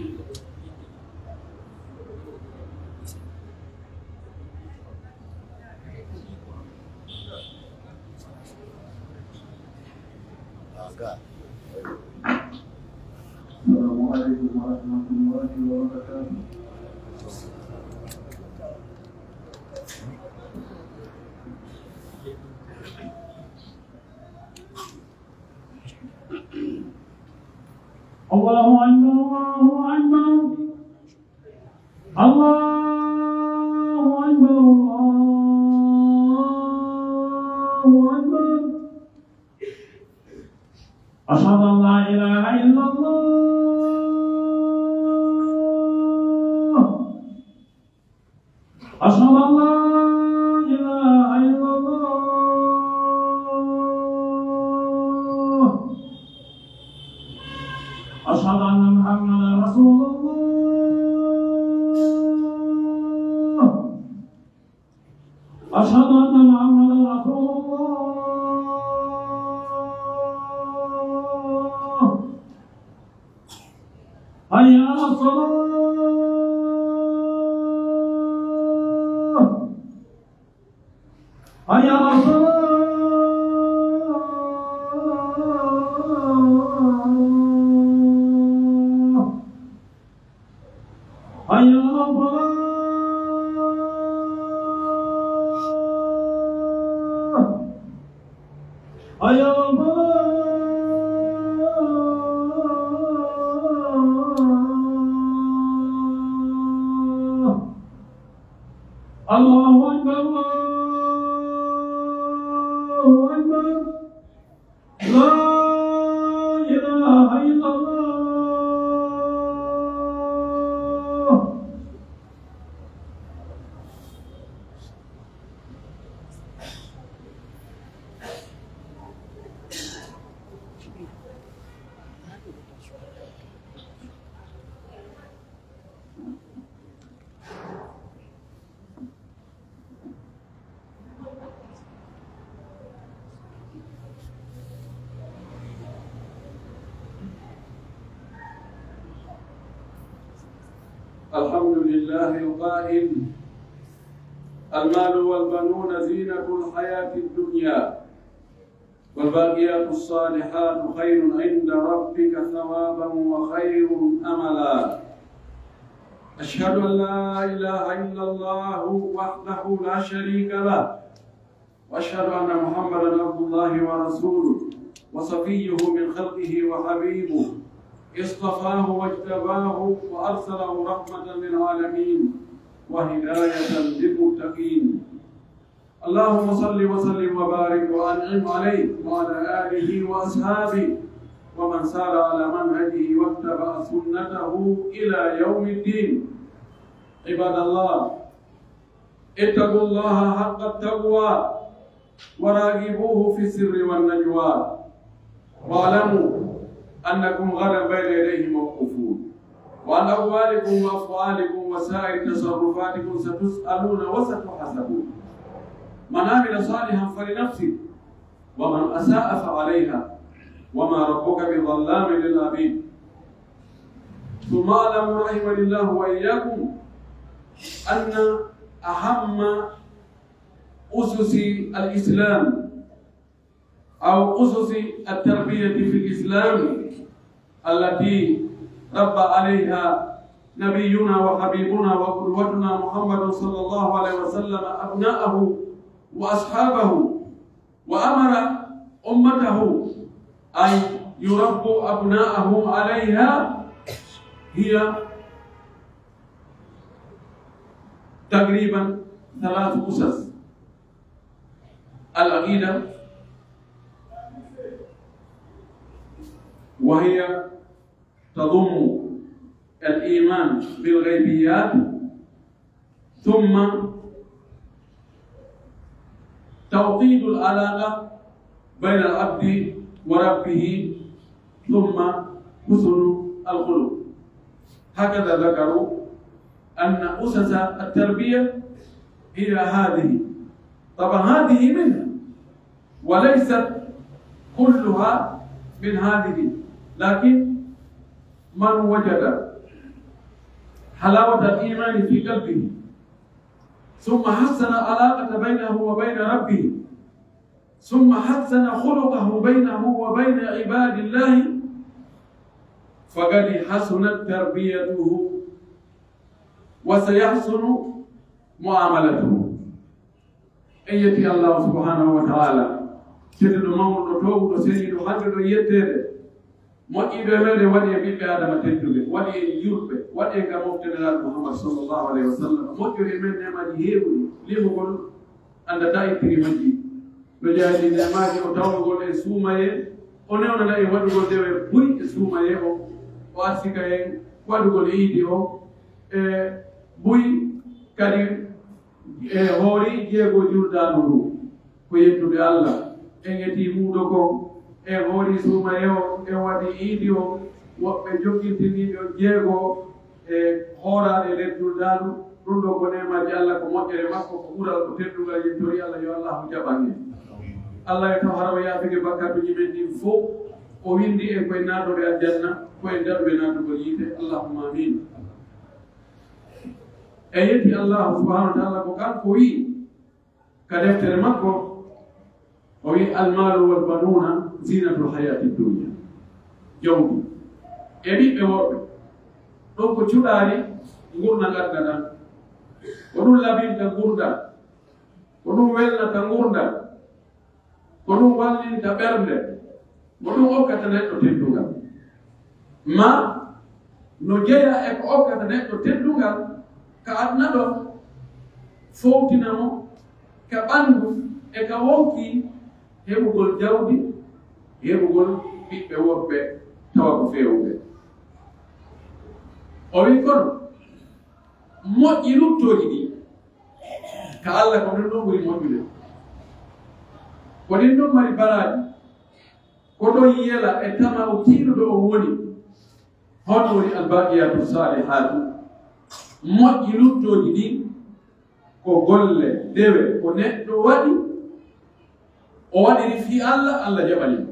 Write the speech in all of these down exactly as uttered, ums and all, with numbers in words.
السلام عليكم ورحمة الله وبركاته. الله أكبر، الله أكبر. الله أكبر، الله أكبر. أشهد أن لا إله إلا الله. أشهد أن لا إله إلا الله. أشهد أن محمدا رسول الله. أشهد أن محمدا رسول الله. حي على الصلاة. حي على الصلاة. حي على الفلاح. حي على الفلاح. الله أكبر، الله أكبر. لا إله إلا الله. الحمد لله القائل: المال والبنون زينة الحياة الدنيا، والباقيات الصالحات خير عند ربك ثوابا وخير أملا. أشهد أن لا إله إلا الله وحده لا شريك له، وأشهد أن محمدا عبد الله ورسوله، وصفيه من خلقه وحبيبه، اصطفاه واجتباه وأرسله رحمة للعالمين وهداية للمتقين. اللهم صل وسلم وبارك وأنعم عليه وعلى آله وأصحابه ومن سار على منهجه واتبع سنته إلى يوم الدين. عباد الله، اتقوا الله حق التقوى وراقبوه في السر والنجوى، واعلموا أنكم غدا بين يديه موقوفون، وعن أقوالكم وأفعالكم وسائر تصرفاتكم ستسألون وستحاسبون. من عمل صالحا فلنفسه، ومن أساء فعليها، وما ربك بظلام للعبيد. ثم اعلموا رحمني الله وإياكم أن أهم أسس الإسلام أو أسس التربية في الإسلام التي ربى عليها نبينا وحبيبنا وقدوتنا محمد صلى الله عليه وسلم أبناءه وأصحابه، وأمر أمته أن يربوا أبناءهم عليها، هي تقريبا ثلاث أسس: العقيدة، وهي تضم الإيمان بالغيبيات، ثم توطيد العلاقة بين العبد وربه، ثم حسن الخلق. هكذا ذكروا أن أسس التربية هي هذه. طبعا هذه منها، وليست كلها من هذه، لكن من وجد حلاوة الإيمان في قلبه، ثم حسن العلاقة بينه وبين ربه، ثم حسن خلقه بينه وبين عباد الله، فقد حسنت تربيته وسيحسن معاملته. En yetti Allahu subhanahu wa ta'ala, tedduɗo, mawnuɗo, toowuɗo, seniiɗo, handuɗo e yetteede. Moƴƴiiɗo e meɗen waɗi en ɓiɓɓe Aadama tedduɓe, waɗi en julɓe, waɗi en ka mofte Nelaaɗo Muhammad sallallahu alayhi wa sallam. Moƴƴori e men neemaaji heewuɗi, limugol anndataa ittiri majji. No jeyaa e neemaaji o tawnugol en suumayee, o newnana en waɗugol dewe buy e suumayee o, o arsika en waɗugol iidi o, e buy kadi e hoori jeego juldaandu ndu. Ko yettude Allah, en etii muudo kon, en hoori suumayee o, en waɗi iidi o, woɓɓe jokkintiniiɓe on jeego e hooraade e nder juldaandu. Ɗum ɗoo ko neemaaji Allah, ko moƴƴere makko, ko ɓural, ko teddungal. Yettorii Allah, yo Allahu jaɓan en. Allah e taw hara o yaafike bakkatuuji men ɗin fow, o winndi en ko en naatooɓe aljanna, ko en daɗuɓe naatugol yiite. Allahumma amin. E yetti Allah subhanahu wa ta'ala, ko kanko wi'i ka deftere makko, o wi'i, "Almaalu wal banuuna ziinatul hayaati dunya." Jawdi e ɓiɓɓe worɓe, ɗum ko cuɗaari ngurndan aduna ɗan. Ko ɗum labinta ngurndan, ko ɗum welnata ngurndan, ko ɗum wallinta ɓernde, ko ɗum okkata neɗɗo teddungal. Ma no jeyaa e ko okkata neɗɗo teddungal ka aduna ɗoo, fowtina mo ka ɓanndu e ka wonkii, heɓugol jawdi, heɓugol ɓiɓɓe worɓe tawa ko feewuɓe. O wi'i, kono moƴƴi luttooji ɗin ka Allah, ko ɗin ɗon ɓuri moƴƴude. Ko ɗin ɗon mari baraaji. Ko ɗon yela e tama'u tiiɗuɗo on woni. Hono woni albaaqiyaatu saalihaatu? Moƴƴi luttooji ɗin ko golle, dewe, ko neɗɗo waɗi, o waɗiri fii Allah, Allah jaɓani mo.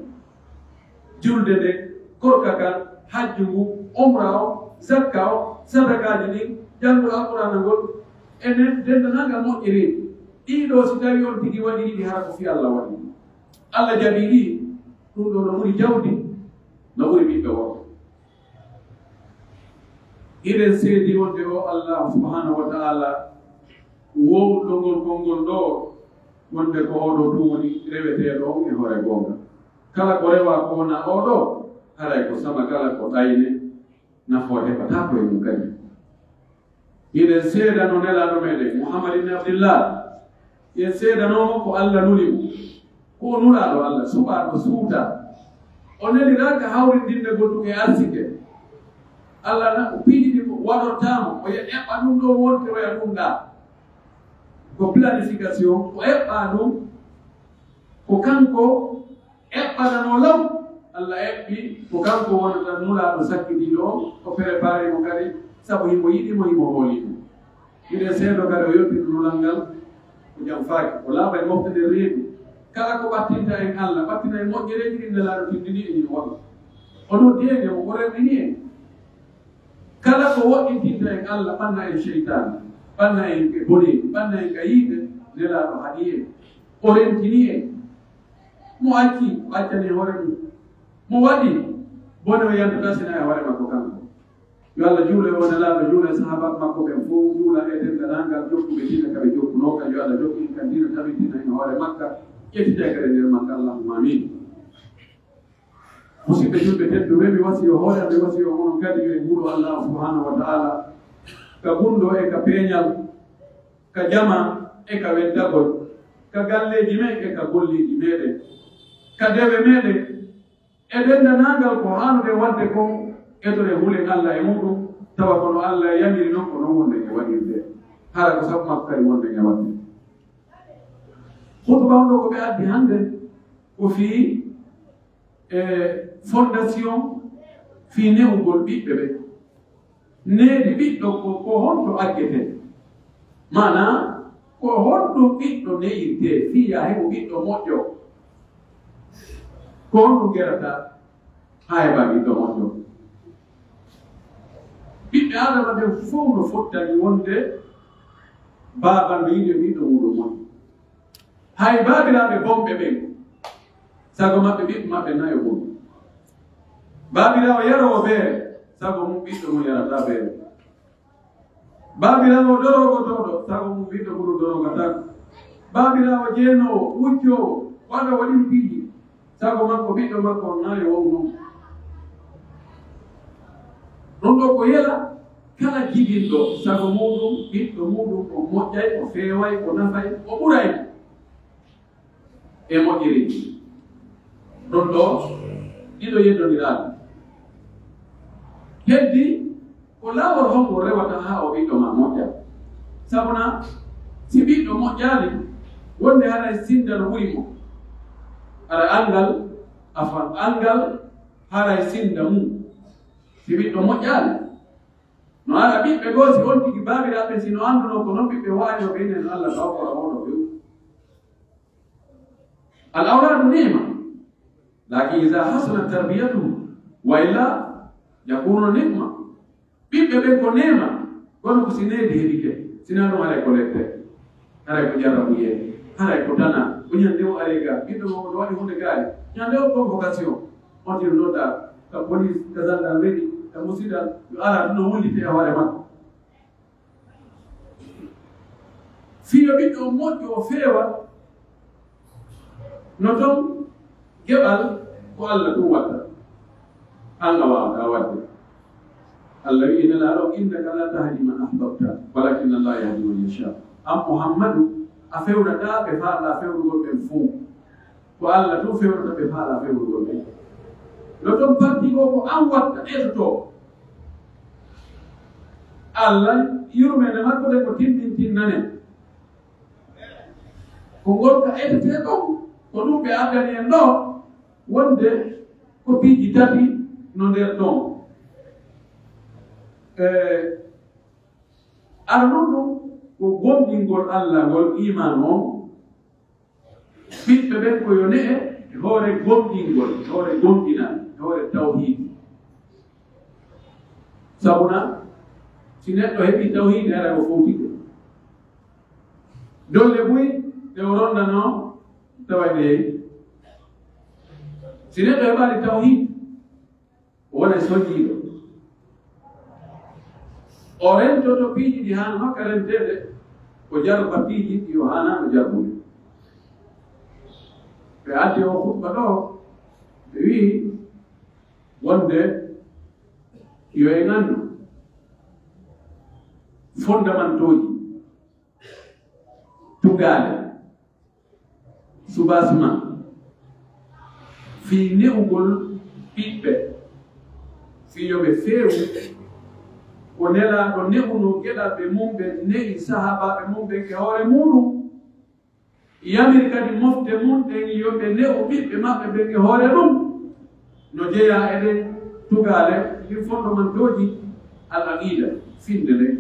Julde nden, korka kan, hajju ngun, umra on, zakka on, sadakaaji ɗin, janngol Alqur'aana ngol, e nden denndanangal moƴƴereeji. Ɗii ɗoo, si tawii on tigi waɗiri ɗi, hara ko fii Allah waɗi. Allah jaɓii ɗi, ɗum ɗoo no ɓuri jawdi, no ɓuri ɓiɓɓe worɓe. Hiɗen seedi wonde o Allah subhanahu wa ta'ala wowluɗo ngol konngol ɗoo, wonde ko oo ɗoo tun woni reweteeɗo on e hoore goonga. Kala ko rewaa ko wonaa oo ɗoo, haray ko sama kala ko ɗayne, nafoore heɓataa ko e mum kadi. Hiɗen seedano Nelaaɗo meɗen Muhammad ibn Abdillah, en seedanoo mo ko Allah nuli mo, ko o Nulaaɗo Allah, suɓaaɗo, suutaa. O neliraaka hawrindinde goɗɗum e arsike. Allah na, o piiji ɗi ko waɗortaa mo, o eɓɓa ɗum ɗoo wonteroya ɗum ɗaa. Ko planification, o eɓɓaa ɗum, ko kanko eɓɓananoo law. Allah eɓɓi ko kanko wonata Nulaaɗo sakkitiiɗo on, o préparé mo kadi, sabu himo yiɗi mo, himo hoolii mo. Hiɗen seedo kadi o yottii nulal ngal, o janfaaki, o laaɓay mofte nder reedu. Kala ko ɓattinta en Allah, ɓattina en moƴƴereeji ɗin Nelaaɗo tindini en hino waɗi. O noddi en e mo, o rewɗini en. Kala ko woɗɗintinta en Allah, ɓanna en seytaane, ɓanna en e boneeji, ɓanna en ka yiite, Nelaaɗo haɗi en, o rentini en. Mo acci, o accani hoore mum. Mo waɗi bone, o yantataa si hinaa e hoore makko kanko. Yo Allah juulu e oo Nelaaɗo, juula e sahaabaaɓe makko ɓen fow, juula e denndaangal jokkuɓe diina ka ɓe jokkunoo kan. Yo Allah jokku en kan diina, tabitina en hoore makka, ƴettita en kadi e nder makka. Allahumma amin. Musidɓe julɓe tedduɓe, mi wasiyoo hoore am, mi wasiyoo onon kadi, yo en hulu Allah subhanahu wa ta'ala ka gunndoo e ka peeñal, ka jamaa e ka weddagol, ka galleeji men e ka golleeji meɗen, ka dewe meɗen, e denndaangal ko haanude waɗde kon, etoɗen hulen Allah e muuɗum, tawa ko no Allah yamiri non, ko non wonɗen e waɗirde. Hara ko sabu makko kadi wonɗen e waɗde. Hutuba on ɗoo ko ɓe addi hannde ko fii e fondation fii ne'ugol ɓiɓɓe ɓen. Needi ɓiɗɗo ko, ko honto aggetee? Maanaa, ko honɗum ɓiɗɗo ne'irtee fii yo a heɓu ɓiɗɗo moƴƴo? Ko honɗum gerataa haa heɓaa ɓiɗɗo moƴƴo? Ɓiɗɗo Ɓiɓɓe Aadama ɓen fow no fottani wonde baaba no yiɗi ɓiɗɗo muuɗum moƴƴo. Hay baabiraaɓe bonɓe ɓen, sago maɓɓe ɓiɓɓe maɓɓe nayo bonɓe. Baabiraawo yaroowo beere, sago mum ɓiɗɗo mum yarataa beere. Baabiraawo doroogotooɗo, sago mum ɓiɗɗo mum doroogataako. Baabiraawo jeenoowo, wujjoowo, waɗoowo ɗin piiji, sago makko ɓiɗɗo makko on nayo wonno. Ɗum ɗoo ko yela kala jiginɗo sago muuɗum, ɓiɗɗo muuɗum, o moƴƴay, o feeway, o nafay, o ɓuray e moƴƴiri. Ɗum ɗoo, ɗiɗo yeddondiraaɗi. Heddi ko laawol honngol rewata haa o ɓiɗɗo maa moƴƴa? Sabuna, si ɓiɗɗo moƴƴaali, wonde haray sinndal wuri mo. Ara anngal, afan anngal, haray sinnda mum. Si ɓiɗɗo moƴƴaali, no ara ɓiɓɓe goo, si on tigi baabiraaɓe, si no anndunoo ko non ɓiɓɓe waayno ɓe inen Allah taw ko a wonno few. Al awlaadu ni'ma, laakin idaa hasunat tarbiyatuhum, wa illaa yakuunu niqma. Ɓiɓɓe ɓen ko neema, kono ko si needi heɓike, sinaa ɗum haray ko lepte, haray ko jarrabuyee, haray ko tanaa, ko ñande o aray ga, ɓiɗɗo makko no waɗi hunde gaari, ñande o convocation, on tino nodda ka police, ka gendarmerie, ka musidal, yo ara ɗum no wullite e hoore makko. Fii yo ɓiɗɗo on moƴƴo, o feewa, no ton geɓal ko Allah ɗum watta. An a waawataa waɗde. Allah wi'i Nelaaɗo, "Innaka laa tahdi man ahbabta, walaakinna Allaaha yahdi man yashaa." An Muhammadu, a fewnataa ɓe faalɗaa fewnugol ɓen fow. Ko Allah tun fewnata ɓe faalaa fewnugol ɓen. No ton parti goo ko an watta, ɓeytotoo. Allah, yurmeende makko nden ko tinndintinnane. Ko ngonka etete ɗon, ko ɗum ɓe addani en ɗoo, wonde ko piiji tati no nder ɗon. E, ara non ɗum ko gomɗingol Allah ngol, iimaan on, ɓiɓɓe ɓen ko yo ne'e e hoore gomɗingol, e hoore gomɗinal, e hoore tawhiid. Sabuna, si neɗɗo heɓii tawhiid, haray o fowtike. Dolle buy ɗe o ronndanoo, tawa ɗe yehi. Si neɗɗo heɓaali tawhiid, o wonay sojiiɗo. O rentoto piiji ɗi haanaa makka renteede, o jarba piiji ɗi o haanaano jarbude. Ɓe addi oo khutba ɗoo, ɓe wi'i wonde yo en anndu fondamantooji tugaale, soubassement, fii ne'ugol ɓiɓɓe, fii yo ɓe feewu, ko Nelaaɗo ne'unoo geɗalɓe mum ɓen, ne'i sahaabaaɓe mum ɓen e hoore muuɗum, yamiri kadi mofte mum ɗen yo ɓe ne'u ɓiɓɓe maɓɓe ɓen e hoore ɗum. No jeyaa e ɗen tugaale, ɗin fondamantooji al aqida, finde nden.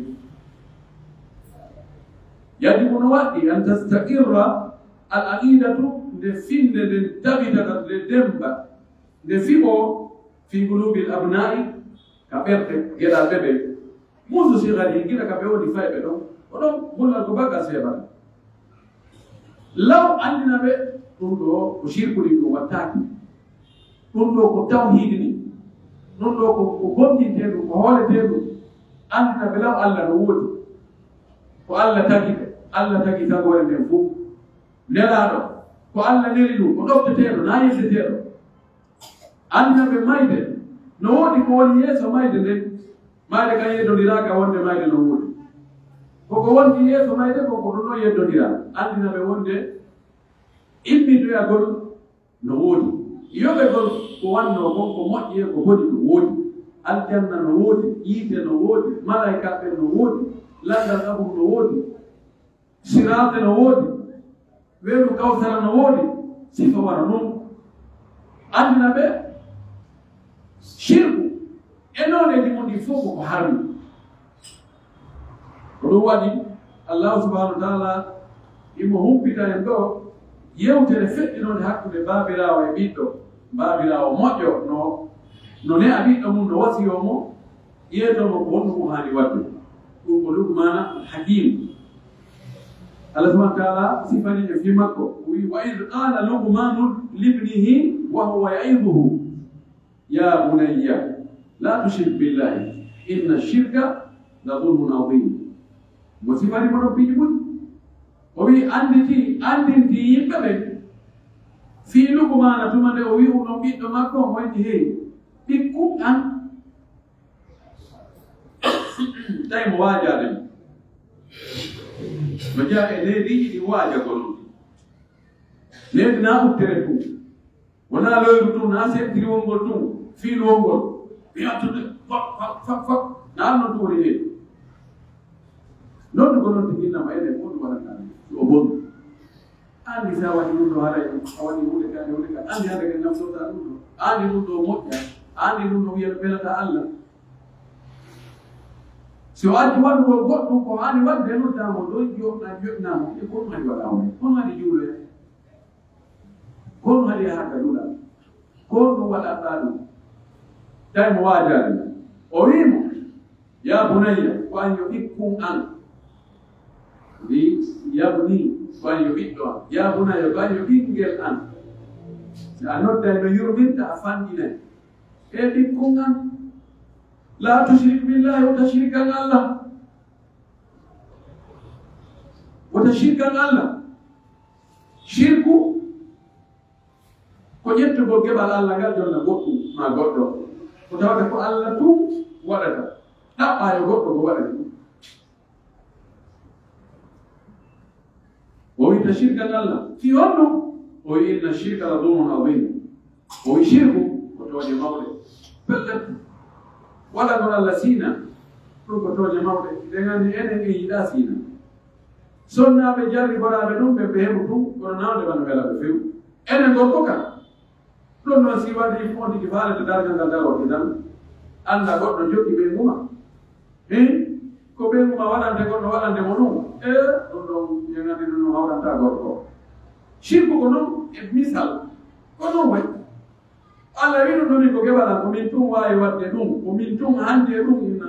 Yajibu, no waɗɗi, an tastaqirra al aqidatu, nde finde nden tabitata, nde demmba, nde fiɓoo, fi qulubil abnaa'i, ka ɓerɗe geɗalɓe ɓen. Munzu sigarihim, gila ka ɓe woni fayɓe ɗon, ko ɗon gollal ko baggal seeɓata. Law anndina ɓe, ɗum ɗoo ko shirku, ɗin ɗum wattaaki. Ɗum ɗoo ko tawhiidi ni. Ɗum ɗoo ko, ko gomɗintee ɗum, ko hooletee ɗum. Anndina ɓe law Allah no woodi. Ko Allah tagi ɓe. Allah tagi tagoore nden fow. Nelaaɗo, ko Allah neli ɗum, ko ɗofteteeɗo, naa yeddeteeɗo. Anndina ɓe mayde no woodi, ko woni yeeso mayde nden. Mayde kan yeddondiraaka wonde mayde no woodi. Ko ko wondi yeeso mayde ko, ko ɗum ɗon yeddondiraa. Anndina ɓe wonde immitoyagol no woodi. Yoɓegol ko wannoo kon, ko moƴƴi e ko boni no woodi. Aljanna no woodi, yiite no woodi, malaykaaɓe no woodi, lanndal qaburu no woodi. Siraate no woodi, weedu Kawsara no woodi, sifa wano non. Anndina ɓe, shirku e nooneeji mun ɗin fow ko ko harmi. Ko ɗum waɗi, Allaahu subhaanahu wa ta'aalaa himo humpita en ɗoo yewtere feƴƴinoonde hakkunde baabiraawo e ɓiɗɗo. Baabiraawo moƴƴo no, no ne'a ɓiɗɗo mum, no wasiyoo mo, Yeeto mo ko honno mo haani waɗde. Ɗum ko Luqmaana Hakiim. Allah subhanahu wa ta'ala sifani en fii makko. O wi'i, "Wa idh qala Luqmanu libnihi wa huwa ya'idhuhu, ya bunayya, la tushrik billahi, inna shirka la dhulmun adhim." Mo sifani mo ɗon piiji ɓuri. O wi'i, annditi, anndinti yimɓe ɓen fii Luqmaana tuma nde o wi'uno ɓiɗɗo makko, o wi'i, "Hey, ɓikkun an." Tawi mo waajaade mo. No jeyaa e neediiji ɗi waajagol. Needi naa uttere tun. Wonaa loyru tun, naa sentiriwol ngol tun, fiiluwol ngol. Mi yaltude, fak, fak, fak, fak. Naa non tun woni needi. Noddu ko non tigi innama enen fof ɗum waɗata. Yo o bonnu. Anndi si a waɗi ɗum ɗo haray, a waɗi huunde kaanɗe, huunde kaanɗe. Anndi hannde kadi nam sowta ɗum ɗo. Anndi ɗum ɗo moƴƴa. Anndi ɗum ɗo wiya welataa Allah. Si o addi waɗugol goɗɗum ko haani waɗde, noddaa mo ɗo, joɗɗa, joɗɗinaa mo. E ko ɗum haɗi waɗaa on? Ko ɗum haɗi juuloya? Ko ɗum haɗi yahaa ka duɗal? Ko ɗum waɗataa ɗum? Tawi mo waajaade. O wi'i mo, "Ya bunayya, ko an yo ɓikkun an." Wi, "Ya buni, ko an yo ɓiɗɗo an." "Ya bunayya, ko an yo ɓinngel an." Si a nodday no yurminta, a fanɗinay. "E ɓikkun an, la tushrik billahi, wota shirkan Allah. Wota shirkan Allah." Shirku ko ƴettugol geɓal Allah ngal jonna goɗɗum maa goɗɗo. Ko tawata ko Allah tun waɗata. Ɗaɓɓaa yo goɗɗo ko waɗani ɗum. O wi'ta shirkan Allah. Fii honɗum? O wi'i, "Inna shirka la dhulmun adhim." O wi'i, "Shirku ko tooñe mawɗe." Pellet. Waɗagol Allah siina, ɗum ko tooñe mawɗe. Ɗen anndi enen en yiɗaa siina. Sonnaaɓe jarriboraaɓe ɗum, ɓe, ɓe heɓu ɗum, kono naawde bana wela ɓe few. Enen gorko kan, ɗum noon si waɗi fontiki faalete dargal ngal daroo idan, annda goɗɗo jokki ɓeyngu ma. Hin, ko ɓeyngu ma waɗante goɗɗo waɗante mo ɗum. E, ɗum ɗon, en anndi ɗum ɗon hawranta gorko. Shirku ko non e misal, ko non wayi. Allah wi'i ɗum ɗum ko geɓal an, ko min tun waawi waɗde ɗum, ko min tun hannde ɗum, inna,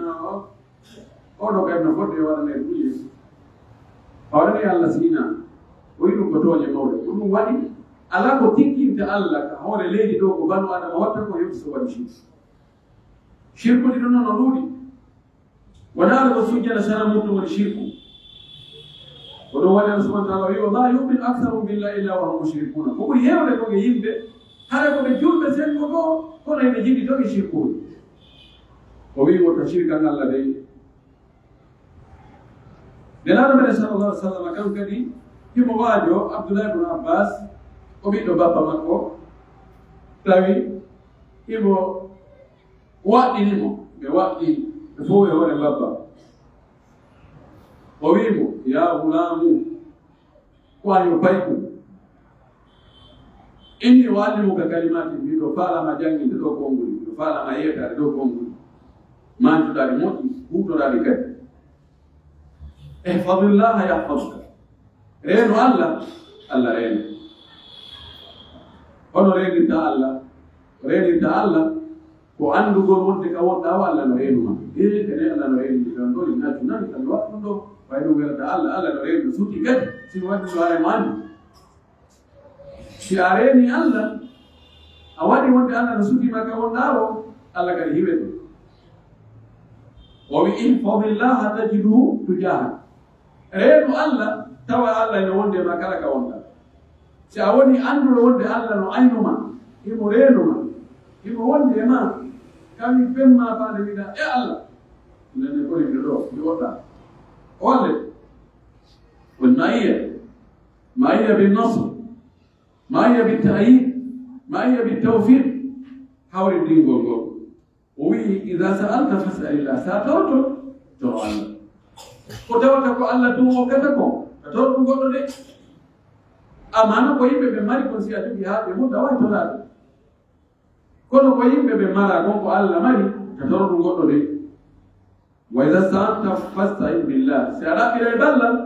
oɗo kadi no fodde waɗande ɗum Yeesu. Hawrani Allah siina, o wi'i ɗum ko tooñe mawɗe. Ko ɗum waɗi, alaa ko tinkinta Allah ka hoore leydi ɗo ko banu Adama watta ko heɓi so waɗi shirku. Shirkuuji ɗum no ɗuuɗi. Wonaa ko sujjana sanamu ɗum woni shirku. Ko ɗum waɗi Allah subhanahu wa ta'ala wi'i, "Wa ma yu'minu aktharuhum billahi illa wa hum mushrikuna." Ko ɓuri heewde ko e yimɓe, hara ko ɓe julɓe sembo goo, kono eɓe jiɗi to ɓe shirkuuji. O wi'i, "Wota shirkan Allah dey." Nelaaɗo men sallallahu alaihi wasallam kan kadi, himo waajoo Abdullah ibn Abbas, o ɓiɗɗo bappa makko, tawi himo waɗɗini mo, ɓe waɗɗi ɓe fow e hoore mbabba. O wi'i mo, "Yaa gulaamu, ko an yo payku. Inni u'allimuka kalimatin, miɗo faalaa ma jannginde ɗoo konguɗi, miɗo faalaa ma yeetaade ɗoo konguɗi. Maanduɗaa ɗi moƴƴi, huutoraa ɗi kadi." Ihfadillaha yahfadka. Reenu Allah, Allah reena. Hono reenirta Allah? Reenirta Allah ko anndugol wonde ka wonɗaa o Allah no reenu ma. Ee, kene Allah no reenu mi ɗon ɗoo, ina junani kan waɗ ɗum ɗoo. Way ɗum welata Allah, Allah no reenu mi suti kadi. Si mi waɗi so haray mo anndi. Si a reeni Allah, a waɗi wonde Allah no suti ma ka wonɗaa o, Allah kadi hiwete. O wi'i, "Ihfadillaha tajidhu tujahak." Reenu Allah, tawa Allah ene wonde ma kala ka wonɗaa. Si a woni annduɗo wonde Allah no aynu ma, himo reenu ma, himo wonde e ma, kami femma faade wiɗa, "E Allah, nene ko yimɓe ɗoo, mi woɗɗaa." O walle. Won ma'iyya. Ma'iyya bin nasr, ma'iyya bin ta'yid, ma'iyya bin tawfiq, hawrindingol ngol. O wi'i, "Idha sa'alta fas'alillah." Si a toroto, toro Allah. Ko tawata ko Allah tun hokkata kon, a toro ɗum goɗɗo de. Amaana ko yimɓe ɓe mari kon, si a jogii haa ɓe mun, a waawi toraade. Kono ko yimɓe ɓe maraa kon ko Allah mari, a toro ɗum goɗɗo de. "Wa idha sta'anta fasta'in billah." Si a ɗaɓɓiray ballal,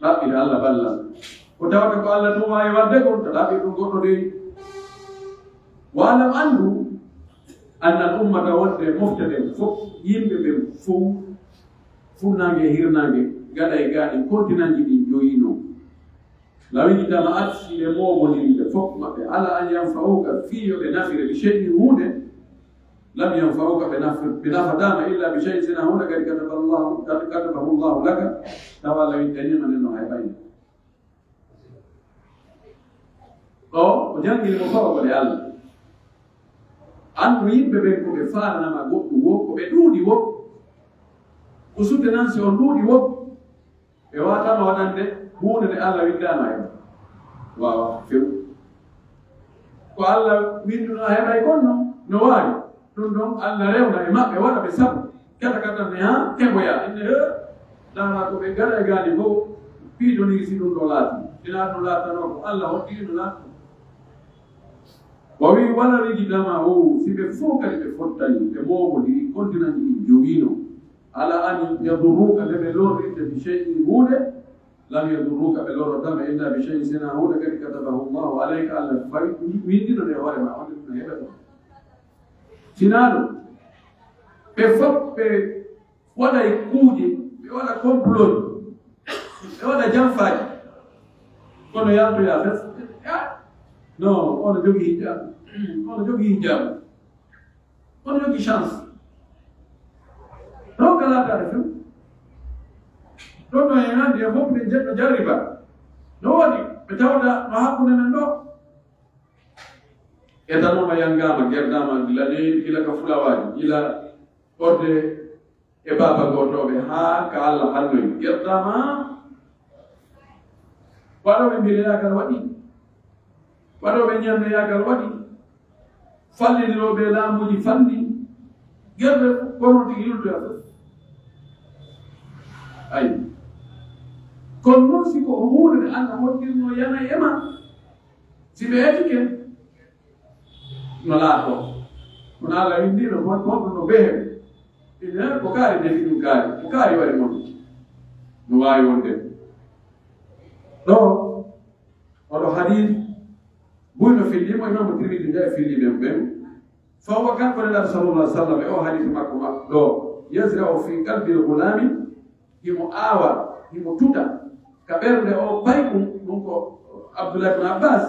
ɗaɓɓir Allah ballal. Ko tawata ko Allah tun waawi waɗde kon, a ɗaɓɓir ɗum goɗɗo dey. "Wa'lam," anndu, Anna al ummata wonde mofte ɗen fof, yimɓe ɓen fof, funnaange e hirnaange, gaɗa e gaaɗi kontinanji ɗin joyino. Law ijtama'at, si ɓe moobondiri ɓe fof maɓɓe, ala an yanfa'uka, fii yo ɓe nafire, bi shay'in huunde, lam yanfa'uka, ɓe naf-, ɓe nafataama illa bi shay'in, sina huunde, kadi katabahu Allahu, kadi katabahu Allahu laka, tawa Alla winndanii ma nden no hay ɓayde. Ɗo, o janngini mo fawagol e Alla. Anndu yimɓe ɓen ko ɓe faalanama goɗɗum wo, ko ɓe ɗuuɗi wo, ko soutenance on ɗuuɗi wo, ɓe waawataama waɗande huunde nde Alla winndaano e maɓɓe. Waawa few. Ko Alla winnduno a heɓay kon non, no waawi. Ɗum ɗon Alla rewna e maɓɓe, waɗa ɓe sabu. Kata kata ne haa heɓoya. Inne he, ndaara ko ɓe gaɗa e gaali fof, piidoniri si ɗum ɗo laati. Sinaa ɗum laatanoo ko Alla hoɗɗiri no laatoo. O wi'i, wala rijtama o, si ɓe fof kadi ɓe fottani, ɓe moomodiri, kontinanji ɗin jowiino. Ala an yadurruka, nde ɓe lorrirte bi shay'in huunde, lam yadurruka, ɓe lorrataama illa bi shay'in, sinaa huunde kadi katabahu Allahu alayka, Alla fawi, winndino nde hoore ma, on ɗum no heɓata. Sinaa ɗum, ɓe fof ɓe waɗay kuuje, ɓe waɗa complot, ɓe waɗa janfaaji. Kono yaltoya fes, ah, non, ono jogii hijaabu, ono jogii hijaabu, ono jogii chance. Ɗon ka laataade few. Ɗon no en hannde e fof ɓe njetto jarriba. No woni, ɓe tawda no hakkunde men ɗo. Etanooma yangaama, gerdaama, gila leydi, gila ka fulawaaji, gila ɓorde e baaba gootooɓe, haa ka Alla halloyi. Gerdaama, waɗooɓe mbileyagal waɗi, waɗooɓe ñanneyaagal waɗi, fallindirooɓe laamuuji falli, gerɓe kono tigi yultoya fof. Ayi. Kono non si ko huunde nde Alla hoɗɗirno yana e ma, si ɓe etike, no laatoo. Kono Alla winndii no, won, won no bee hen. Ine ko kaari defi ɗum kaari, ko kaari waɗi mon. No waawi wonde. Ɗo, oɗo hadis, buy no filli mo, Imaamu Tirmidi nde filli ɓen ɓen. Fa huwa, kanko Nelaaɗo sallallahu alaihi wasallam, e o hadis makko ma-, ɗo, yazra'u fi qalbil gulami, himo aawa, himo tuta ka ɓernde o paykun, ɗum ko Abdullah ibn Abbas,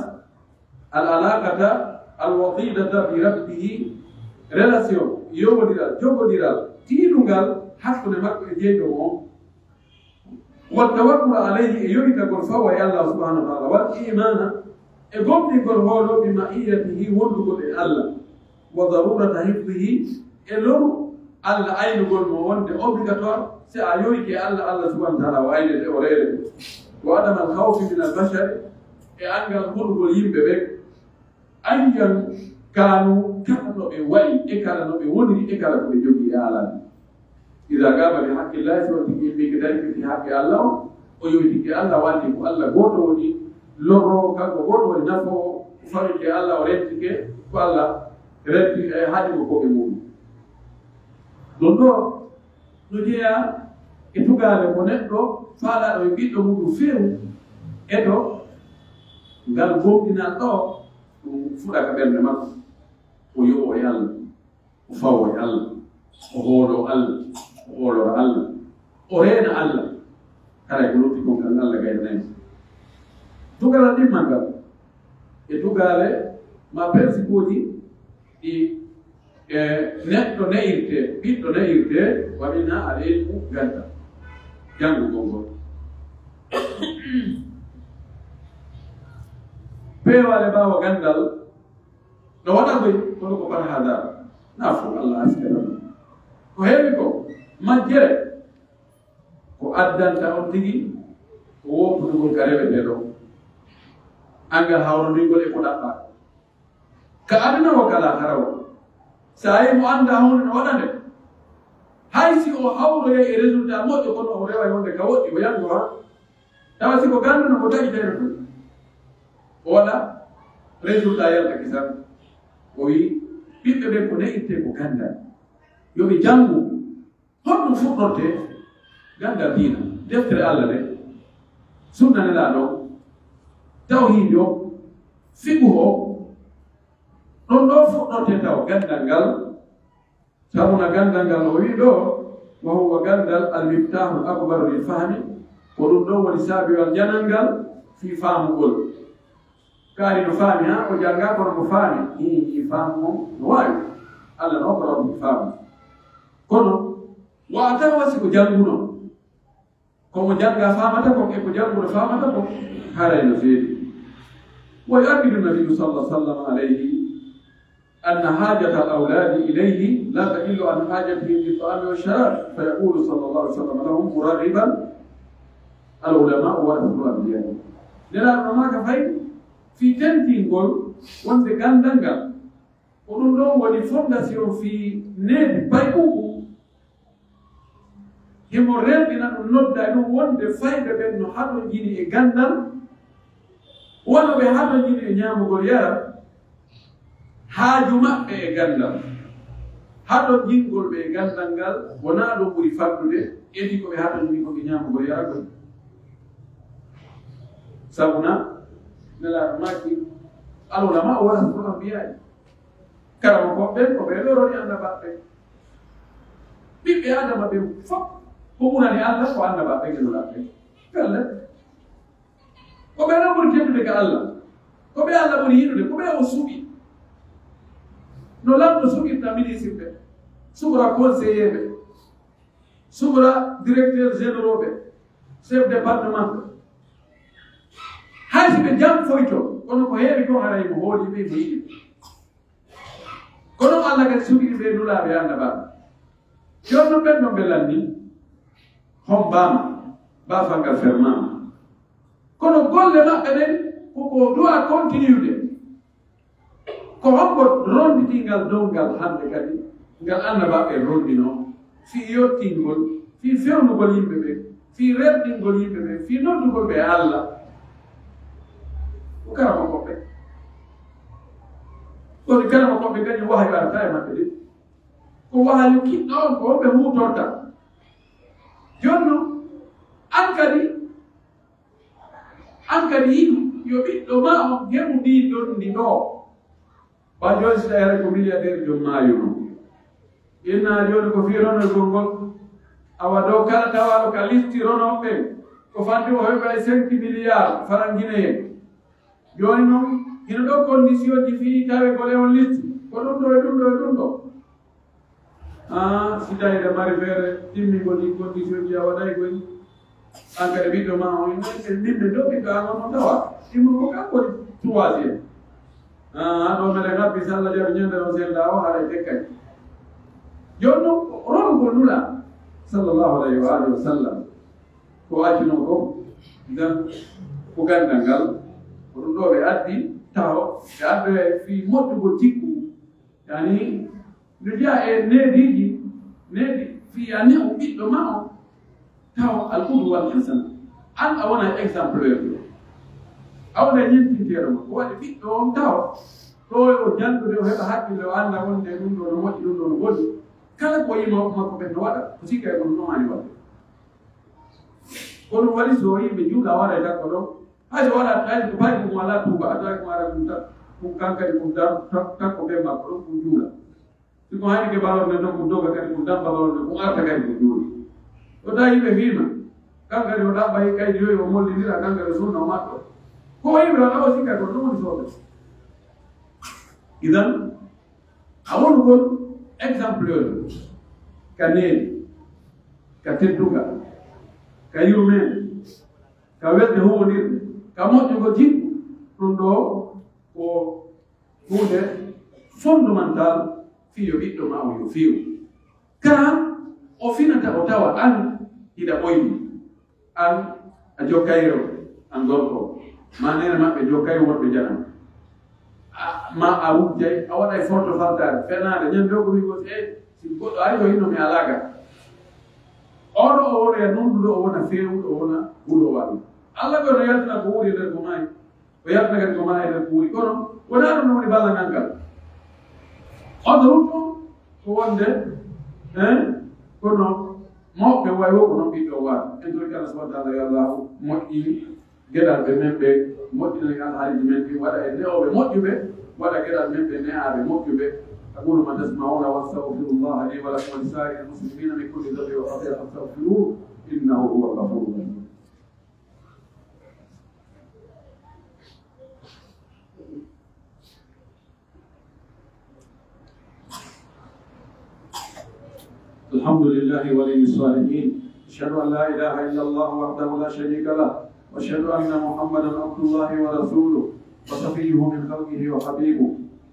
al alaqata al watidata bi rabbihi, relation, yowondiral, joggondiral, tiiɗungal hakkunde makko e jeyɗo mo on. Wa tawakkul alayhi, e yoritagol fawa e Allah subhanahu wa ta'ala, wal imana, e gomɗingol hoolo bi ma'iyatihi, wondugol e Allah, wa darurata hifdihi, e loru Allah aynugol mo wonde obligatoire, si a yorike Allah, Allah subhanahu wa ta'ala o aynete, o reere. Wa adam al khawfi min al bashar, e angal hulugol yimɓe ɓe, ayyan kanu, kala no ɓe wa'i, e kala no ɓe woniri, e kala ko ɓe jogii e alaaji. Iza qama bi haqqillahi, so tigi yimɓe ke darike fi haqqi Allah on, o yowitike Allah, wandi ko Allah gooto woni lorroowo, kanko gooto woni nafoowo, ko fawike Allah, o rentike ko Allah renti, e haɗi ko koɓe mum. Ɗum ɗo no jeyaa e tugaale mo neɗɗo faalaaɗo e ɓiɗɗo muɗum feewu, e to ngal gomɗinal ɗo, ɗum fuɗa ka ɓernde makko, o yo'o e Allah. O fawo e Allah, o hoolo Allah, o hoolora Allah, o reena Allah. Haray ko loppi kon kan Allah gaynanay mo. Dugalal ɗimmal ngal e dugaale ma, principeuji ɗi, e, neɗɗo ne'irte, ɓiɗɗo ne'irte, wa minha al ilmu, gandal, janngugol ngol. Peewal e ɓaawo gandal, no waɗa koy, kono ko par hasard. Na fof Allah askata ɗum. Ko heewi ko majjere, ko addanta on tigi ko wopputugol ka rewetee ɗo. Angal hawrondingol e ko ɗaɓɓa. Ka aduna o, ka laakara o. Sa yi mo annda huunde no waɗa nde. Hay si o hawroyay e résultat moƴƴo, kono o reway wonde ka woɗɗi, o yango ha. Tawa si ko ganduno ko taƴi tawi ɗum. O waɗa résultat yalta kisan. O wi, ɓiɓɓe ɓen ko ne'itte ko gandal. Yo ɓe jangu. Honɗum fuɗɗorte? Gandal diina. Deftere Allah nde. Sunna Nelaaɗo. Tawhiid o. Fiqhu o. Ɗon ɗo fuɗɗorte taw gandal ngal. Sabuna ganndal ngal o wi'i ɗoo, wa huwa ganndal al miftahul akbaru lil fahmi, ko ɗum ɗon woni saabiwal janal ngal fii faamugol. Kaari no faami, haa o jannga, kono mo faami, hii, hii faamu on no waawi. Alla no okra ɗum faamu. Kono, wa a tawa si ko jannguno, ko mo jannga faamata kon, e ko jannguno faamata kon, haray no feeri. Wa yu'akkidu nabiyyu sallallahu alaihi wa sallam alayhi أن حاجة الأولاد إليه لا تقل عن حاجتهم للطعام والشراب، فيقول صلى الله عليه وسلم لهم مرغبا: العلماء ورثة الأنبياء. Nelaaɗo no maaka fay fii tentingol wonde ganndal ngal, ko ɗum ɗon woni fondasiyon fii needi payɓuɓɓu. Himo rerɗina ɗum, nodda ɗum wonde fayɓe ɓen no hatonjini e ganndal, wano ɓe hatonjini e ñaamugol yaral, haaju maɓɓe e ganndal. Hatonjingol ɓe e ganndal ngal, wonaa ɗum ɓuri faddude, edii ko ɓe hatonjini kon e ñaamugol yaral kon. Sabu na, Nelaaɗo maaki, "Al ulama'u warasatul anbiya'i." Karamokooɓe ɓen ko ɓe lorori annabaaɓe ɓen. Ɓiɓɓe Aadama ɓen fof ko ɓurani Alla ko annabaaɓe ɓen e nulaaɓe ɓen. Pellet. Ko ɓe ɗon ɓuri teddude ka Alla. Ko ɓe Alla ɓuri yiɗude. Ko ɓe o suɓi. No Lanɗo suɓirta ministre ɓe, suɓra conseiller ɓe, suɓra directeur généraux ɓe, chef département. Hay si ɓe jam foyto, kono ko heewi kon haray mo hooli ɓe, mo yiɗi ɓe. Kono Alla kadi suɓiri ɓe nulaaɓe annabaaɓe. Jooni non ɓen non ɓe lanni, hombaama, baafal ngal fermaama. Kono golle maɓɓe ɗen ko ko doit continude. Ko hombo ronditi ngal dow ngal hannde kadi, ngal annabaaɓe rondinoo, fii yottingol, fii fewnugol yimɓe ɓen, fii rerɗingol yimɓe ɓen, fii noddugol ɓe Alla? Ko karamokooɓe. Kono karamokooɓe kadi wahayu arata e maɓɓe de. Ko wahayu kiɗɗo on, ko on ɓe huutorta. Jooni non, an kadi, an kadi yiɗu yo ɓiɗɗo maa on heɓu ndii ndondi ɗoo. Ba jooni si tawii ko milliardaire joom maayo non. Inna jooni ko fii ronoygol ngol. Awa dow kala tawaaɗo ka listi ronooɓe ɓen, ko fanti o heɓa e cinq milliards francs guinéens. Jooni non, hino ɗoo condition ji fii tawee ko e on listi. Ko ɗum ɗoo e ɗum ɗoo e ɗum ɗoo. Ah, si tawii ɗa mari feere timmingol ɗin condition ji a waɗay koy, an kadi ɓiɗɗo maa on, en, en, min ɓe ɗo ɓiɗɗo an on tawa. Immo ko kanko woni troisième. Ah, ɗo mele ngabbi salla jaɓi ñande on senda o haɗa tekkay. Jooni non, ronugol Nulaa, sallallahu alayhi wa alihi wa sallam. Ko accunoo ko, ngan, ko ganndal ngal, ko ɗum ɗoo ɓe addi, taho, ɓe addoya fii moƴƴugol jikku. Yani, no jeyaa e neediiji, needi fii a ne'u ɓiɗɗo maa on, taho al qudwa al hasana. An a wona exemplaire. A wona ñentinteeɗo ma. Ko waɗi ɓiɗɗo on taho, ɗo o jannude, o heɓa hakkille, o annda wonde ɗum ɗoo no moƴƴi, ɗum ɗoo no boni. Kala ko yima makko ɓen no waɗa, ko sikka e ɗum no haani waɗde. Ko ɗum waɗi so yimɓe juula waɗa e takko ɗon. Hay so waɗa tawi ko fayi ko mo alaa tuuba, a tawi ko ara ɗum tan. Ɗum kankadi ɗum tan, tan, tan ko ɓen makko ɗon ɗum juula. Si ko hani ke balon ne ɗon ko doga kadi ko damba balon ne ko arta kadi ko juula. O tawi yimɓe fiima. Kankadi o ɗaɓɓa e kaydi yoy o mollidira kankadi sunna o maɗɗo. Ko o yimɓe o tawa sikka ko ɗum woni soɓe. Idan, a wonugol exemplaire ka needi, ka teddungal, ka yurmeende, ka welde humondirde, ka moƴƴugol jikku, ɗum ɗoo ko huunde fondamental fii yo ɓiɗɗo maa on yo fewu. Ka o finata o tawa an hiɗa ɓoyni. An a jokkay rewɓe, an gorko, ma neene maɓɓe jokkay worɓe janam. A, ma a wujjay, a waɗay forto faltaare, fenaande, ñande o ko wi'ugol, "Eh, si goɗɗo ari o hinno mi alaa ga." Oɗo o wona nunɗuɗo, o wona feewuɗo, o wona huɗo waɗu. Alla ko no yaltina ko wuuri e nder ko maayi. O yaltina kadi ko maayi e nder ko wuuri. Kono wonaa ɗum woni ballal ngal. On ruutu ko wonde, eh, kono mawɓe way wo ko non ɓiɗɗo waɗa. En tori kala so wonde Alla yo Allahu moƴƴin geɗal ɓe men ɓe, moƴƴina alhaaliiji men ɗin, waɗa e ne'ooɓe moƴƴuɓe, waɗa geɗal men ɓe ne'aaɓe moƴƴuɓe. أقول ما تسمعون وأستغفر الله لي ولكم ولسائر المسلمين من كل ذنب وخطيئة فاستغفروه إنه هو الغفور الرحيم. الحمد لله ولي الصالحين. أشهد أن لا إله إلا الله وحده لا شريك له، وأشهد أن محمدا عبد الله ورسوله، وصفيه من خلقه وحبيبه،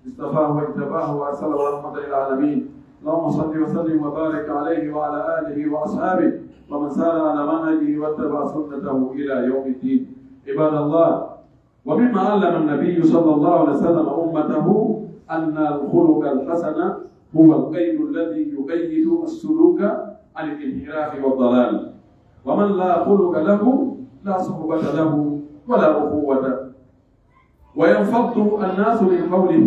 اصطفاه واجتباه وأرسله رحمة للعالمين. اللهم صل وسلم وبارك عليه وعلى آله وأصحابه ومن سار على منهجه واتبع سنته إلى يوم الدين. عباد الله، ومما علم النبي صلى الله عليه وسلم أمته أن الخلق الحسن هو القيد الذي يقيد السلوك عن الانحراف والضلال، ومن لا خلق له لا صحبة له ولا أخوة، وينفض الناس من حوله.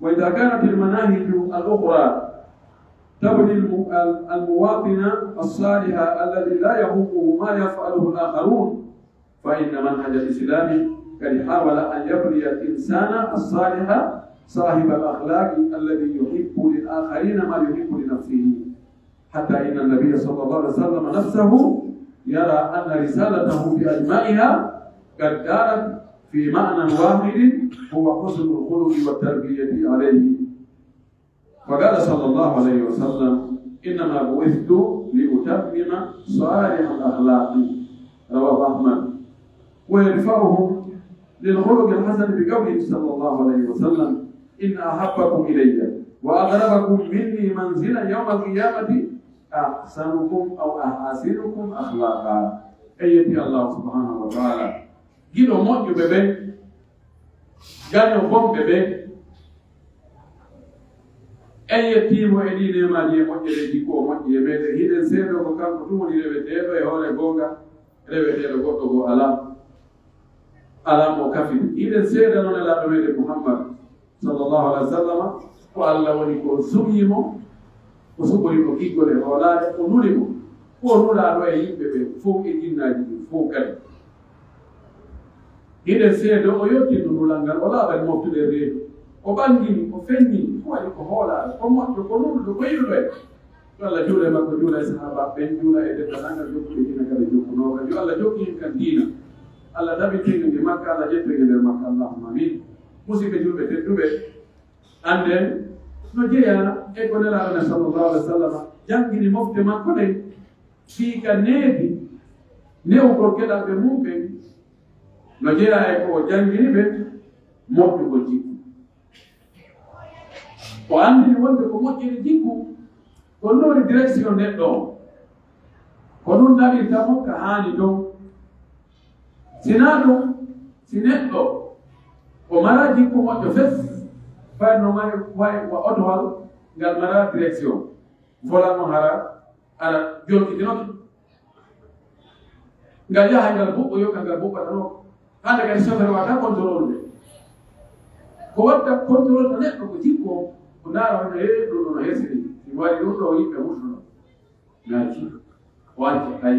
وإذا كانت المناهج الأخرى تبني الم-، المواطن الصالح الذي لا يهمه ما يفعله الآخرون، فإن منهج الإسلام قد حاول أن يبني الإنسان الصالح صاحب الأخلاق الذي يحب للآخرين ما يحب لنفسه، حتى إن النبي صلى الله عليه وسلم نفسه يرى أن رسالته بأجمعها قد دارت في معنى واحد، هو حسن الخلق والتربية عليه. وقال صلى الله عليه وسلم: "إنما بعثت لأتمم صالح الأخلاق." رواه أحمد. ويرفعهم للخلق الحسن بقوله صلى الله عليه وسلم: "إن أحبكم إلي وأقربكم مني منزلة يوم القيامة أحسنكم أو أحاسنكم أخلاقا." En yetti Allah subhanahu wa ta'ala. Giɗo moƴƴuɓe ɓen, gaño bonɓe ɓen, en yettii mo e ɗii neemaaji e moƴƴereeji ko o moƴƴi e meɗen. Hiɗen seedoo ko kanko tun woni reweteeɗo e hoore goonga, reweteeɗo goɗɗo goo alaa, alaa mo kafi. Hiɗen seedano Nelaaɗo meɗen Muhammad, sallallahu alaihi wasallam, ko Allah woni ko suɓii mo, ko suɓori mo giggol e hoolaare, o nuli mo. Ko o nulaaɗo e yimɓe ɓen fow e jinnaaji ɗin fow kadi. Hiɗen seedoo o yottinno nulal ngal, o laaɓani moftude reedu, o ɓangini, o fenni, ko waɗi ko hoolaaɗo, ko moƴƴo, ko nulɗo, ko yiɗuɗo en. Yo Allah juulu e makko, juula e sahaabaaɓe ɓen, juula e denndaangal jokkuɓe diina kala jokkunooka. Yo Allah jokku en kan diina. Allah tabintin en e makka, Allah ƴettu en e nder makka. Allahumma amiin. Musidɓe julɓe tedduɓe, annden no jeyaa e ko Nelaaɗo men sallallahu alaihi wasallam janngini mofte makko ɗen, fii ka neebi newugol geɗalɓe mum ɓen, no jeyaa e ko o janngini ɓe moƴƴugol jikku. O anndini wonde ko moƴƴere jikku, ko ɗun woni direction neɗɗo on. Ko ɗun naɓirta mo ka haani ton. Si naa ɗun, si neɗɗo o maraa jikku moƴƴo fes, fay no mari, way wa otowal ngal maraa direction. Volant on hara, hara jolkitinoto. Ngal yaha ngal buɓɓo, yokka ngal buɓɓatano. Hande kadi chauffeur wata contrôle de. Ko watta contrôle to neɗɗo ko jikku on, ko ndaara hono, "Ee, ɗun ɗoo no hersini. Mi waɗi ɗun ɗoo, yimɓe wurtono." Naati. O arti, ay.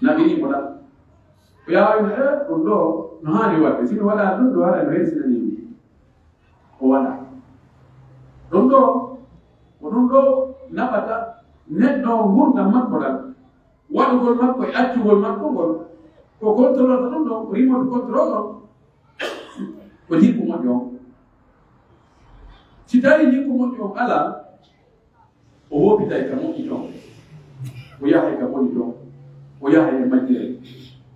Naɓiri mo ɗan. O yaawino, "Ee, ɗun ɗoo no haani waɗde. Si mi waɗaali ɗun ɗoo, haray no hersinani mi." O waɗa. Ɗun ɗoo, ko ɗun ɗoo naɓata neɗɗo on ngurndan makko ɗan. Waɗugol makko e accugol makko ngol, ko contrôle ɗun ɗon, ko remote control on, ko jikku moƴƴo on. Si tawii jikku moƴƴo on alaa, o woopitay ka moƴƴi ton, o yahay ka boni ton, o yahay e majjere,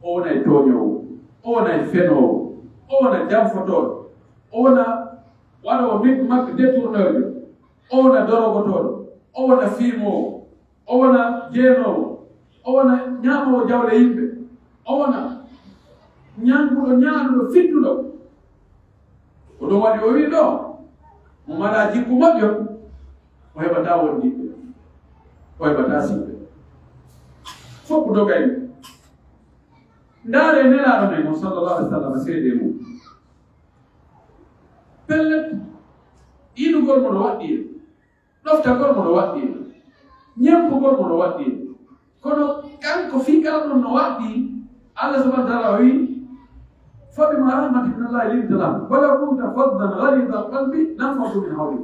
o wonay tooñoowo, o wonay fenoowo, o wona janfotooɗo, o wona waɗoowo mak-, détourneur, o wona dorogotooɗo, o wona fiimoowo, o wona jeenoowo, o wona ñaamoowo jawle yimɓe, o wona ñannguɗo, ñaaɗuɗo, fittuɗo. Ko ɗun waɗi o wi'i ɗoo, mo maraa jikku moƴƴo, o heɓataa wondiɓɓe, o heɓataa siɓɓe. Fow ko dogay mo. Ndaaree Nelaaɗo men on, sallallahu alaihi wasallam, seedee mum. Pellet, yiɗugol mo no waɗɗii en. Ɗoftagol mo no waɗɗii en, ñempugol mo no waɗɗii en. Kono kanko fii kala ɗun no waɗɗii, Allah subhanahu wa ta'ala o wi'i, "فبما رحمة من الله لنت لهم ولو كنت فظا غليظ القلب لانفضوا من حولك."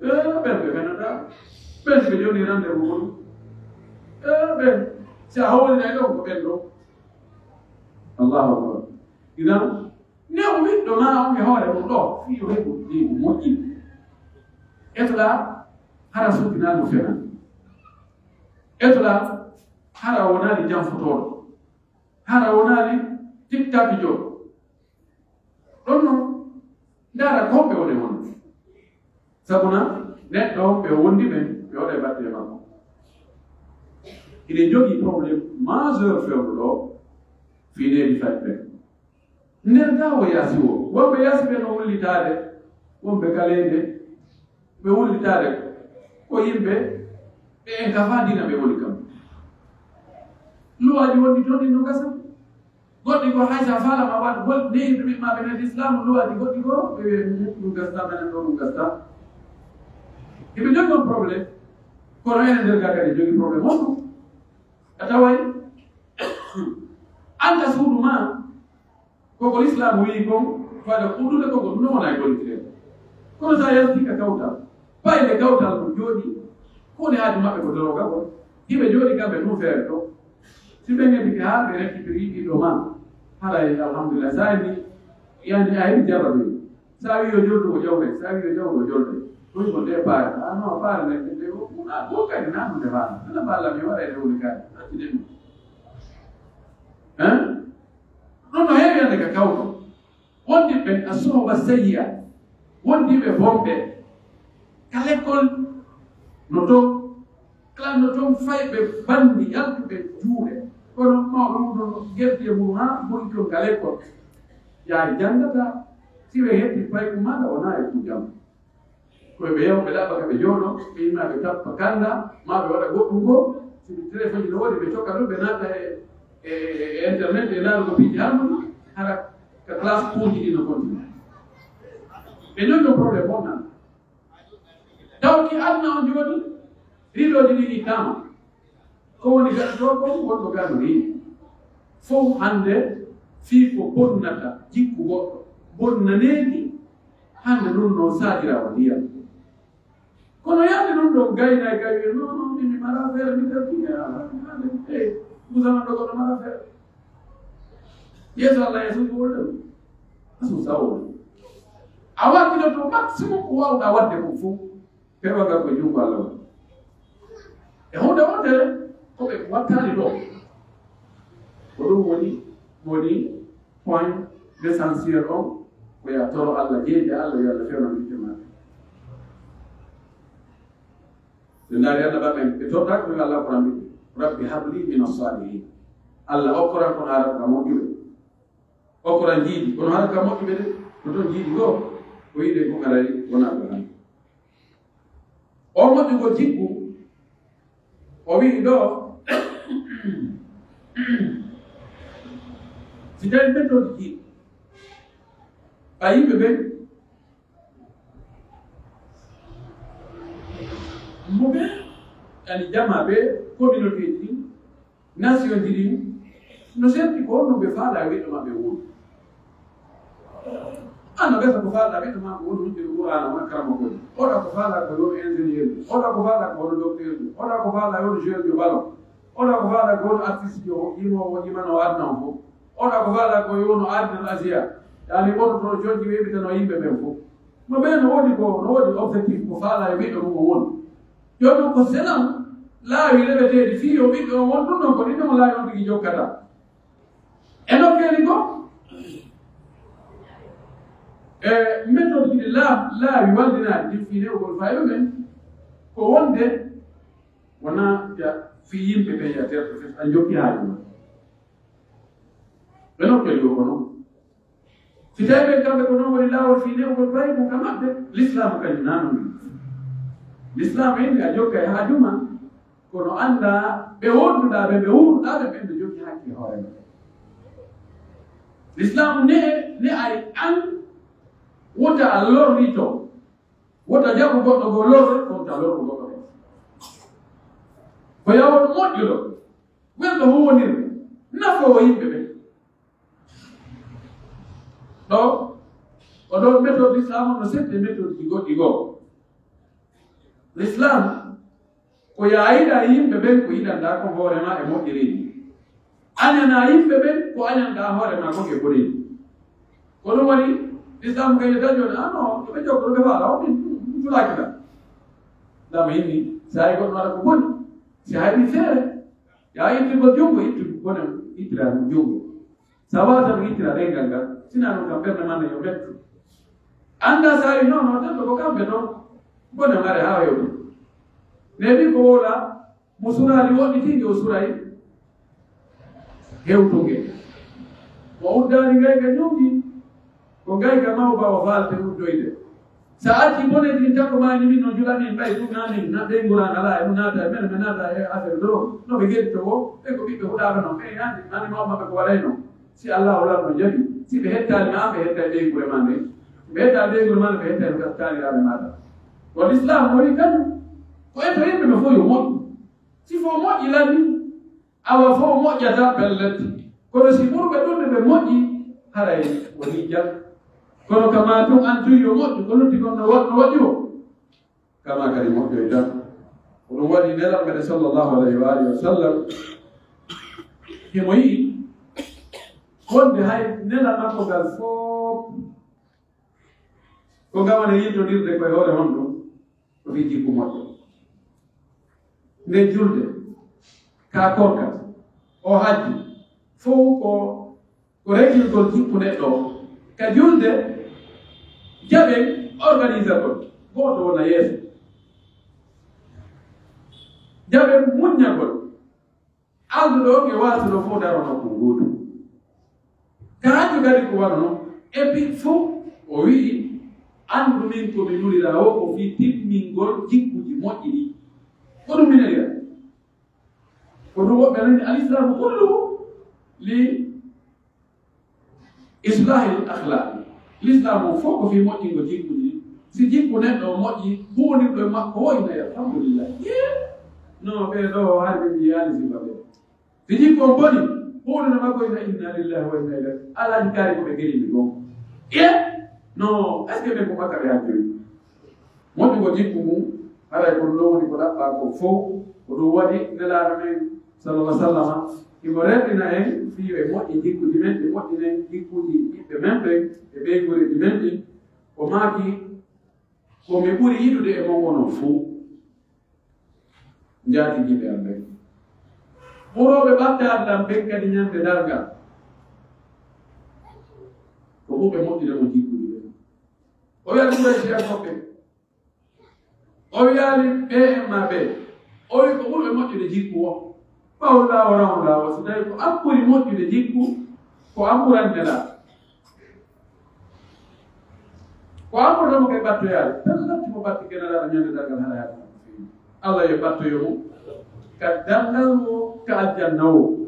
Eh, ɓen ɓe fenata. Ɓen ɓe joni rendez-vous mun. Eh, ɓen, si a hawrinay ɗon ko ɓen ɗon. Allahu Akbar. Idan, new ɓiɗɗo ma on e hoore mun ɗo, fii yo heɓu diina moƴƴi. Etola hara sukkinaandu fenan. Etola hara wonaali janfotooɗo. Hara wonaali tiktakijo. Ɗon non, ndaara ko ɓe woni won. Sabu na neɗɗo on ɓe wondi ɓen, ɓe waɗa e batte e makko. Hiɗen jogii problème majeur fewndo ɗo, fii needi fayɓe. Nder gaa o yaasi o, wonɓe yaasi ɓe no wullitaade, wonɓe galeede, ɓe wullitaade ko yimɓe ɓe en ka faa diina ɓe woni kam. Luwaaji wonɗi toon ɗin no gasa. Goɗɗi ko hay sa faala ma waɗ gol, ne yimɓe ɓiɓɓe maɓɓe nder Islam luwaaji goɗɗi ko, ɓe wi'e ɗum gasta, menen ɗo ɗum gasta. Hiɓe jogii on problème, kono enen nder gaa kadi jogii problème on ɗum. A taway, an ka suudu ma, ko ko Lislaamu wi'i kon, faade ko ɓurdude kon, ko ɗum wona e gollitire. Kono sa yalti ka kawtal, fayde kawtal ko jooɗi, ko woni haaju maɓɓe ko doroga kon. Hiɓe jooɗi kamɓe ɗum feere to. Si ɓe ngendi ke haa ɓe récupéré ɗiɗo ma, haray alhamdulillah. Sa ni, yani a heɓi jarrabe. Sa wi yo joldu o jawre, sa wi yo jawru o jolde. Ɗum ko nde paare. Ah non, paare nde, nde, nde, ko, ko kadi nanude faala. Nana balla mi waɗa e nde woni kadi. Accude ɗum. Hein? Ɗum no heewi hannde ka kawto. Wondiɓe ɓen a sohoba seyya. Wondiɓe bonɓe. Ka lekkol no to. Kala no ton fayɓe banndi yaltuɓe juuɗe. Kono mawɗo mum ɗon gerti e mum haa boyi ton ka lekkol. Yaa janngataa. Si ɓe hetti fayɓe maaɗa wonaa e kuu jam. Koye ɓe yaw, ɓe ɗaɓɓa ka ɓe jooɗo, ɓe imma ɓe tappa kanda, maa ɓe waɗa goɗɗum goo. Si ɓe téléphone no woodi, ɓe cokka ɗum, ɓe naata e, e, e, e internet, ɓe ndaara ko piiji hannduno, hara ka classe kuuji ɗi no continue. Ɓe jogii ɗo problème on nan. Taw ki aduna on jogori, riiɗooji ɗi ittaama. Ko woni gaɗotoo kon, wonɗo gano riiɗi. Fow hannde fii ko bonnata jikku goɗɗo, bonnaneeki, hannde ɗum no saakiraawo ndiyam. Kono yande ɗum ɗon gaynay kay, non, non, min mi mara feere, mi ɗerɗi, ah, hannde, eh, musamman ɗo goɗɗo mara feere. Yeeso Allah, yeeso ko wonde ɗum. Asu sawo. A waɗi ɗo to maximum ko waawɗa waɗde kon fow. Pewa ngal ko junngo Allah woni. E huunde wontere, ko ɓe wattaani ɗo. Ko ɗum woni, woni point essentiel on, ko ya toro Allah, jeeje Allah, yo Allah fewnan ɓiɓɓe maɓɓe. Ɓe ndaari Allah ɓaɓɓe, ɓe tortaaki ɗum Allah Qur'an ɓiɓɓe. Rabbi habli min as-salihin. Allah okkoran kon haara ka moƴƴuɓe. Okkoran jiidi, kono haara ka moƴƴuɓe de, no ton jiidi goo, ko yiɗen ko ngaray wonaa ko tan. O moƴƴugol jikku, o wi'i ɗo, si tawi mettoɗi ɗi, ɓay yimɓe ɓen, mo ɓe, yani jamaa ɓe, communauté ji ɗin, nation ji ɗin, no serti ko honno ɓe faalaa wi'ude maɓɓe woni. An no gasa ko faalɗaa ɓiɗɗo maa ko woni hunde Qur'aana, wona karamoko. Oɗa ko faalaa ko yo ingénieur, oɗa ko faalaa ko wona docteur, oɗa ko faalaa yo joueur de ballon, oɗa ko faalaa ko wona artiste yo yimoowo yimanoo aduna on fof, oɗa ko faalaa ko yo wona ardinal Asia, yani wono to jonji weɓitano yimɓe ɓen fof. No ɓe no woodi ko, no woodi objectif ko faalaa yo ɓiɗɗo mum o won. Jooni ko senan laawi reweteeɗi fii yo ɓiɗɗo on won ɗum ɗon ko ɗin ɗon laawi on tigi jokkata. E nokkeeli goo, E méthode ji ɗi laa-, laawi wallinaade ɗin fii newgol fayɓe ɓen, ko wonde wonaa ya fii yimɓe ɓen ya terto fes, a jokki haaju ma. Ɓe nokkeli ko non. Si tawii ɓen kamɓe ko non woni laawol fii newgol fayɓe ka maɓɓe, Lislaamu kañum naa non. Lislaamu inni a jokkay haaju ma, kono anndaa ɓe wonduɗaa ɓe, ɓe wuuruɗaa ɓe, ɓen no jokki hakke e hoore maɓɓe. Lislaamu ne, ne ay an wota a lorrito, wota jaɓu goɗɗo goo lorre, ko wota lorru goɗɗo goo. Ko yawon moƴƴuɗo, welɗo huwondirde, nafoowo yimɓe ɓen. Ɗo, o ɗon méthode Lislaamu no setti e méthode ji goɗɗi goo. Lislaamu ko yaayiɗaa yimɓe ɓen ko yiɗanɗaa kon hoore maa e moƴƴereeji. Añanaa yimɓe ɓen ko añanɗaa hoore maa kon e boneeji. Ko ɗum waɗi Lislaamu kay e dañoon, ah non, ko ɓe jokkuɗo ɓe faala, o min, min tulaaki ɗan. Lama inni, si hay goɗɗo waɗa ko boni, si hay mi feere, yaa ittugo junngo, ittu bone, ittira ɗum junngo. Sa waasa ɗum ittira ɗengal ngal, sinaa ɗum kam ɓernde maa nden yo mettu. Anndaa si hay non, non, tan ko kamɓe non, bone mare haa hewta. Mais ɗin ko wowla, mo suraali woɗɗitii, yo suray hewtunge. Mo uddaali ngayka ñuugi, ko ngayka mawba o faalete uddoyde. Sa acci bone ɗin tan ko maani min no jula min ɓay ɗum naa min, na ɓeyngural alaa e ɗum naata e men, men naata e affaire doro. No ɓe genti to woo, ɓe ko ɓiɓɓe huɗaaɓe non, ɓe yaani, nani mawɓe maɓɓe ko waɗayno. Si Allah o lanno jaɓi, si ɓe hettaali ma, ɓe hettay ɓeynguure maa nden. Ɓe hettaali ɓeynguure maa nden, ɓe hettay no taaniraaɓe maaɗa. Ko Lislaam woni kan, ko en to yimɓe ɓe fof yo moƴƴu. Si fof moƴƴi lanni, awa fof moƴƴata pellet. Kono si ɓurɓe ɗuuɗude ɓe moƴƴi, haray woni jam. Kono kama tun an tun yo moƴƴu, ko lutti kon no wa-, no waɗi o. Kama kadi moƴƴoy tan. Ko ɗum waɗi Nelaaɗo meɗen sallallahu alayhi wa alihi wa sallam, himo yi'i wonde hay nelal makko ngal fof ko ngam wona yiɗondirde koye hoore honɗum? Ko fii jikku moƴƴo. Nde julde, ka korka, o hajji, fof ko, ko reggirgol jikku neɗɗo o. Ka julde, jaɓen organisagol, gooto wona yeeso. Jaɓen muññagol. Alɗuɗo on e waasuɗo fof daro nokku gootu. Ka hajju kadi ko wano non, e bi fof o wi'i, anndu min ko mi nulira o, ko fii timmingol jikkuji moƴƴi ɗi. Ko ɗum mi nelira. Ko ɗum woɓɓe nani, al-Islaamu kulluhu li islahil akhlaq. Lislaam on fof ko fii moƴƴingo jikkuji ɗin. Si jikku neɗɗo on moƴƴi, huuwondirɗo e makko o ina alhamdulillah. Yee! No ɓee ɗoo hari ɓe mbiyaani sifa ɓe. Si jikku on boni, huuwondirɗo e makko ina inna lillahi wa inna ilayhi. Alaaji kaari ko ɓe gelimi goo. Yee! No, est-ce que ɓen ko makka ɓe hajjoyi? Moƴƴugol jikku ngun, haray ko ɗum ɗon woni ko ɗaɓɓaa kon fow. Ko ɗum waɗi Nelaaɗo men, sallallahu alaihi wasallam, himo rerɗina en fii yo en moƴƴin jikkuuji men, en moƴƴinen jikkuuji ɓiɓɓe men ɓen e ɓeynguureeji men ɗin. O maaki, ko mi ɓuri yiɗude e mon onon fow, njaatigiiɓe am ɓen. Ɓurooɓe ɓattaade lan ɓen kadi ñande darngal, ko ɓurɓe moƴƴude mon jikkuuji ɓen. O wi'a ɗum ɗon e Cheikh Koppe. O wi'aali ɓe e ma ɓe. O wi'i ko ɓurɓe moƴƴude jikku o. Ɓawɗaa o rawɗaa o, si tawi ko an ɓuri moƴƴude jikku, ko an ɓurani Nelaaɗo. Ko an ɓurata mo kay ɓattoyaade. Tan latti mo ɓattike Nelaaɗo ñande darngal hara yaade mo. Allah yo ɓattoyo mo. Ka darngal o, ka aljanna o.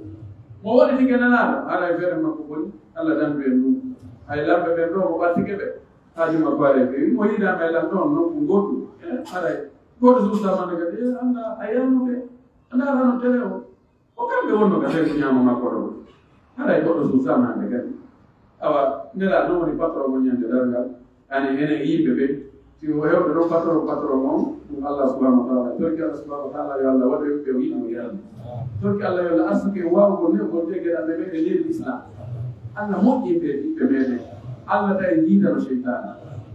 Mo waɗitike Nelaaɗo, haray feere makko boni, Allah dandu en ɗum. Hay lamɓe ɓen ɗoo mo ɓattike ɓe. Haaju makko haray ɓe wi mo yiidaama e lan ɗon nokku ngootu. Eh, haray. Gooto suusaa maande kadi, eh, anndaa a yaanuɓe. Anndaa hano tele o. Ko kamɓe wonno ka tawi ko ñaama makko ɗon. Haray goɗɗo suusaa maande kadi. Awa, Nelaaɗo non woni patron mo ñande darngal. Ani enen yimɓe ɓe. Si o hewɓe ɗon patron, patron on, ɗum Allah subhanahu wa ta'ala. Torki Allah subhanahu wa ta'ala yo Allah waɗu ɓe o yiɗi o yarda. Torki Allah yo Allah arsuke waawugol ne, gol tegeɗal ɓe ɓe leydi Islam. Allah moƴƴin ɓe ɓiɓɓe meɗen. Allah ta en jiidano seytaane.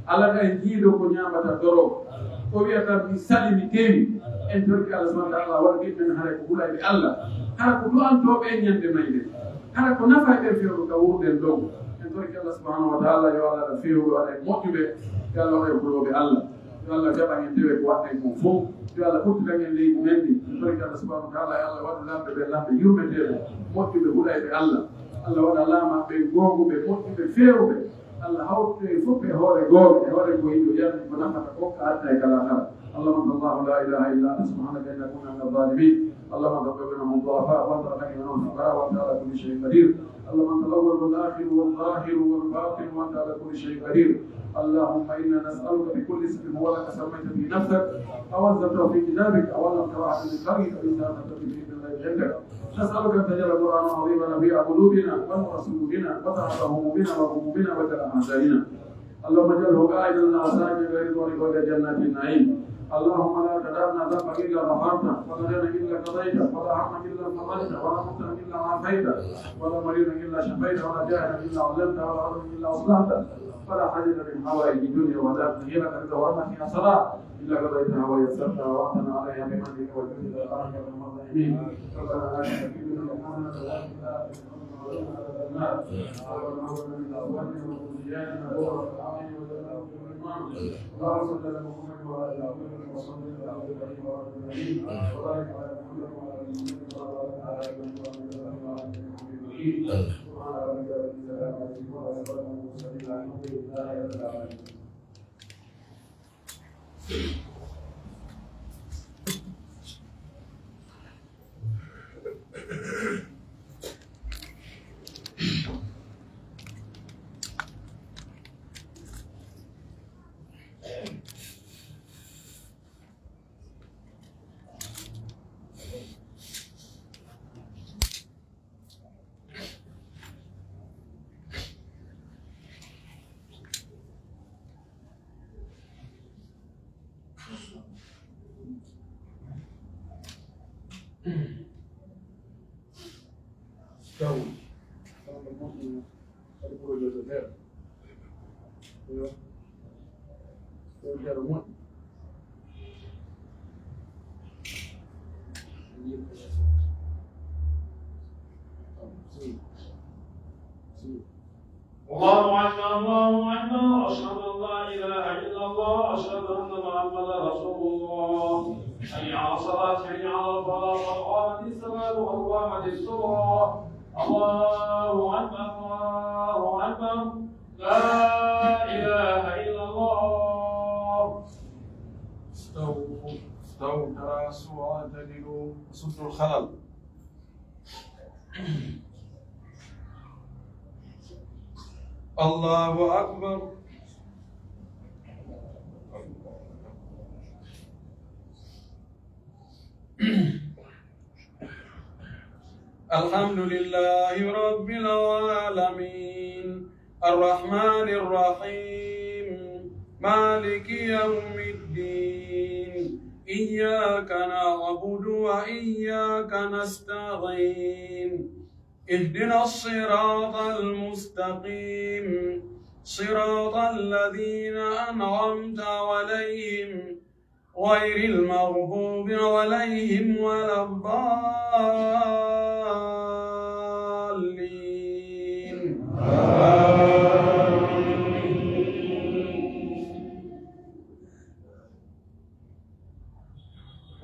Allah ta en jiido ko ñaamata doro. Ko wi'ata mi sali mi tewi. En torki Allah subhanahu wa ta'ala waɗu ɓiɓɓe men haray ko hulayɓe Allah. Hara ko du'antooɓe en ñande mayde. Hara ko nafay ɓe fewndo ka wurden ɗon. En Torki Allah subhanahu wa ta'ala yo Allah waɗan feewuɓe, waɗa en moƴƴuɓe, yo Allah waɗa en hulooɓe Allah. Yo Allah jaɓan en dewe ko waɗɗen kon fow. Yo Allah ɓuttitan en leydi men ndi. Torki Allah subhanahu wa ta'ala yo Allah waɗu lamɓe ɓen lamɓe yurmeteeɓe, moƴƴuɓe huɗayɓe Allah. Allah waɗa laamaaɓe ɓen goonguɓe, moƴƴuɓe feewuɓe. Allah hawtu en fof e hoore goonga, e hoore ko yiɗi, yardi ko nafata ko ka aduna e ka laakhara. اللهم أنت الله لا إله إلا أنت سبحانك إنا كنا من الظالمين. اللهم أنت ربنا هم الضعفاء وأنت أغنانا عن الفقراء وأنت على كل شيء قدير. اللهم أنت الأول والآخر والظاهر والباطن وأنت على كل شيء قدير. اللهم إنا نسألك بكل اسم هو لك سميت به نفسك أو أنزلته في كتابك أو علمته أحدا من خلقك أو استأثرت به في علم الغيب عندك. نسألك أن تجعل القرآن العظيم ربيع قلوبنا ونور صدورنا وذهاب همومنا وغمومنا وجلاء أحزاننا. اللهم اجعله قائدنا وسائقنا إلى رضوانك وإلى جنات النعيم. اللهم لا تدع لنا ذنبا إلا غفرته، ولا دينا إلا قضيته، ولا هما إلا فرجته، ولا مبتلا إلا عافيته، ولا مريضا إلا شفيته، ولا جاهلا إلا علمته، ولا عدوا إلا أصلحته، ولا حاجة من حوائج الدنيا والآخرة هي لك رضا ولنا فيها صلاح إلا قضيتها ويسرتها وأعطنا عليها بمنك وجودك يا أرحم الراحمين. ربنا آتنا في الدنيا حسنة وفي الآخرة حسنة وقنا عذاب النار. ربنا هب لنا من أزواجنا وذرياتنا قرة أعين واجعلنا للمتقين إماما. اللهم صل على محمد وعلى آل محمد وسلم على إبراهيم وعلى آل إبراهيم وبارك على محمد وعلى آل محمد وعلى آل محمد وعلى آل إبراهيم. سبحان ربك رب العزة عما يصفون وسلام على المرسلين والحمد لله رب العالمين. الله أكبر، الله أكبر، أشهد أن لا إله إلا الله، أشهد أن محمدا رسول الله. حي على الصلاة، حي على الفلاح، قد قامت الصلاة، قد قامت الصلاة. الله أكبر، الله أكبر، لا إله إلا الله. استووا، استووا، تراصوا واعتدلوا، وسدوا الخلل. الله أكبر. الحمد لله رب العالمين. الرحمن الرحيم. مالك يوم الدين. إياك نعبد وإياك نستعين. اهدنا الصراط المستقيم. صراط الذين أنعمت عليهم غير المغضوب عليهم ولا الضالين. آمين.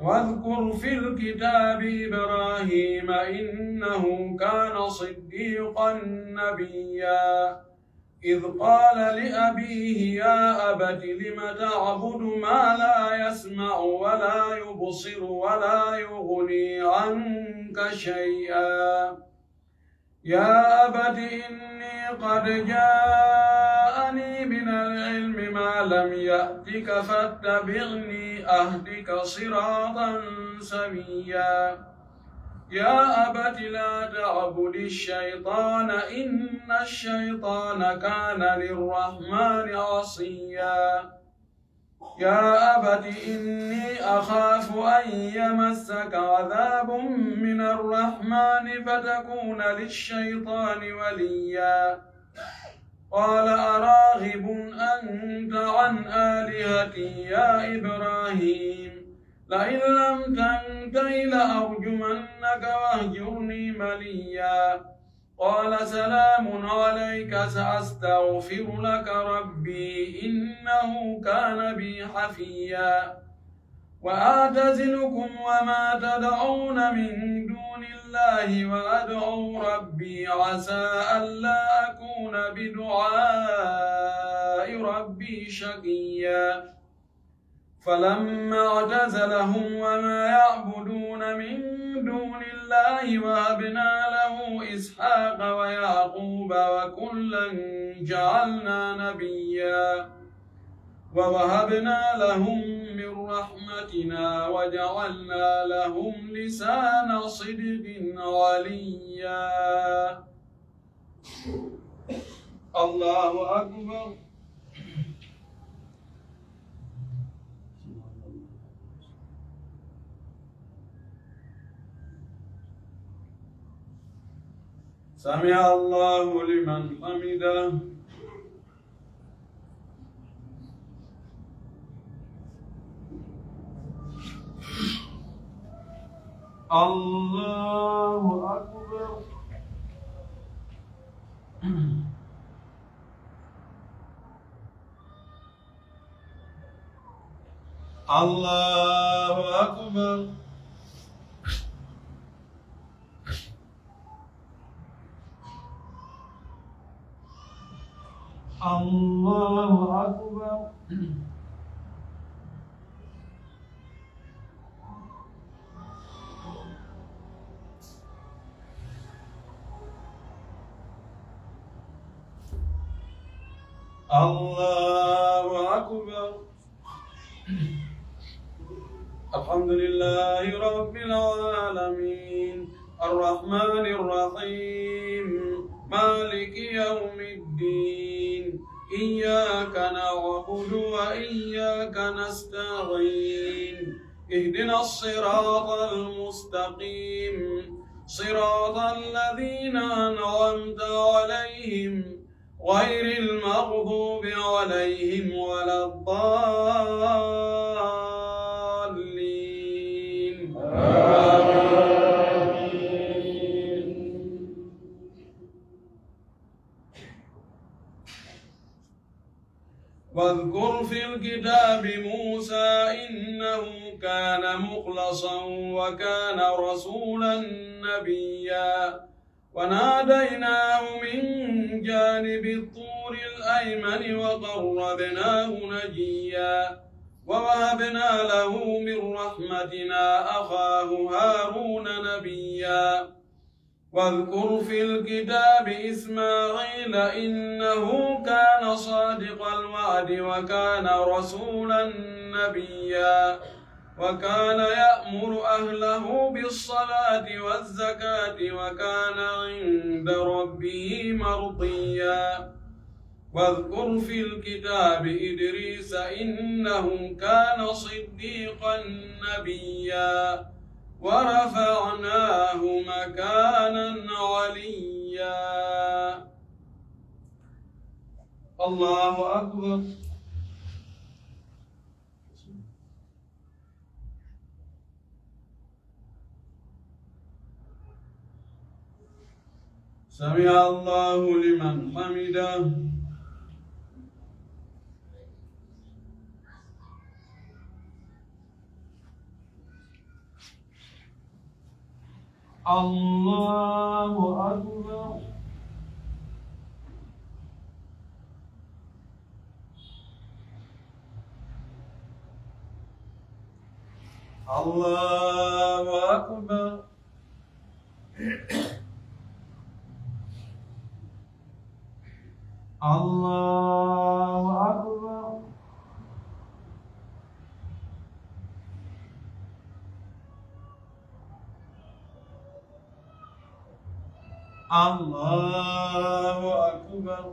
واذكر في الكتاب إبراهيم إنه كان صديقا نبيا. إذ قال لأبيه يا أبت لم تعبد ما لا يسمع ولا يبصر ولا يغني عنك شيئا. يا أبت إني قد جاءني من العلم ما لم يأتك فاتبعني أهدك صراطا سويا. يا أبت لا تعبد الشيطان إن الشيطان كان للرحمن عصيا. يا أبت إني أخاف أن يمسك عذاب من الرحمن فتكون للشيطان وليا. قال أراغب أنت عن آلهتي يا إبراهيم لئن لم تنته لأرجمنك واهجرني مليا. قال سلام عليك سأستغفر لك ربي إنه كان بي حفيا. وأعتزلكم وما تدعون من دون الله وأدعو ربي عسى ألا أكون بدعاء ربي شقيا. فلما اعتزلهم وما يعبدون من دون الله وهبنا له إسحاق ويعقوب وكلا جعلنا نبيا ووهبنا لهم من رحمتنا وجعلنا لهم لسان صدق عليا. الله أكبر. سمع الله لمن حمده. الله أكبر. الله أكبر. الله أكبر. الله أكبر. الحمد لله رب العالمين. الرحمن الرحيم. مالك يوم الدين. إياك نعبد وإياك نستعين. اهدنا الصراط المستقيم. صراط الذين أنعمت عليهم غير المغضوب عليهم ولا الضالين. آمين. واذكر في الكتاب موسى إنه كان مخلصا وكان رسولا نبيا. وناديناه من جانب الطور الأيمن وقربناه نجيا. ووهبنا له من رحمتنا أخاه هارون نبيا. واذكر في الكتاب إسماعيل إنه كان صادق الوعد وكان رسولا نبيا. وكان يأمر أهله بالصلاة والزكاة وكان عند ربه مرضيا. واذكر في الكتاب إدريس إنه كان صديقا نبيا. ورفعناه مكانا عليا. الله أكبر. سمع الله لمن حمده. الله أكبر. الله أكبر. الله أكبر. الله أكبر.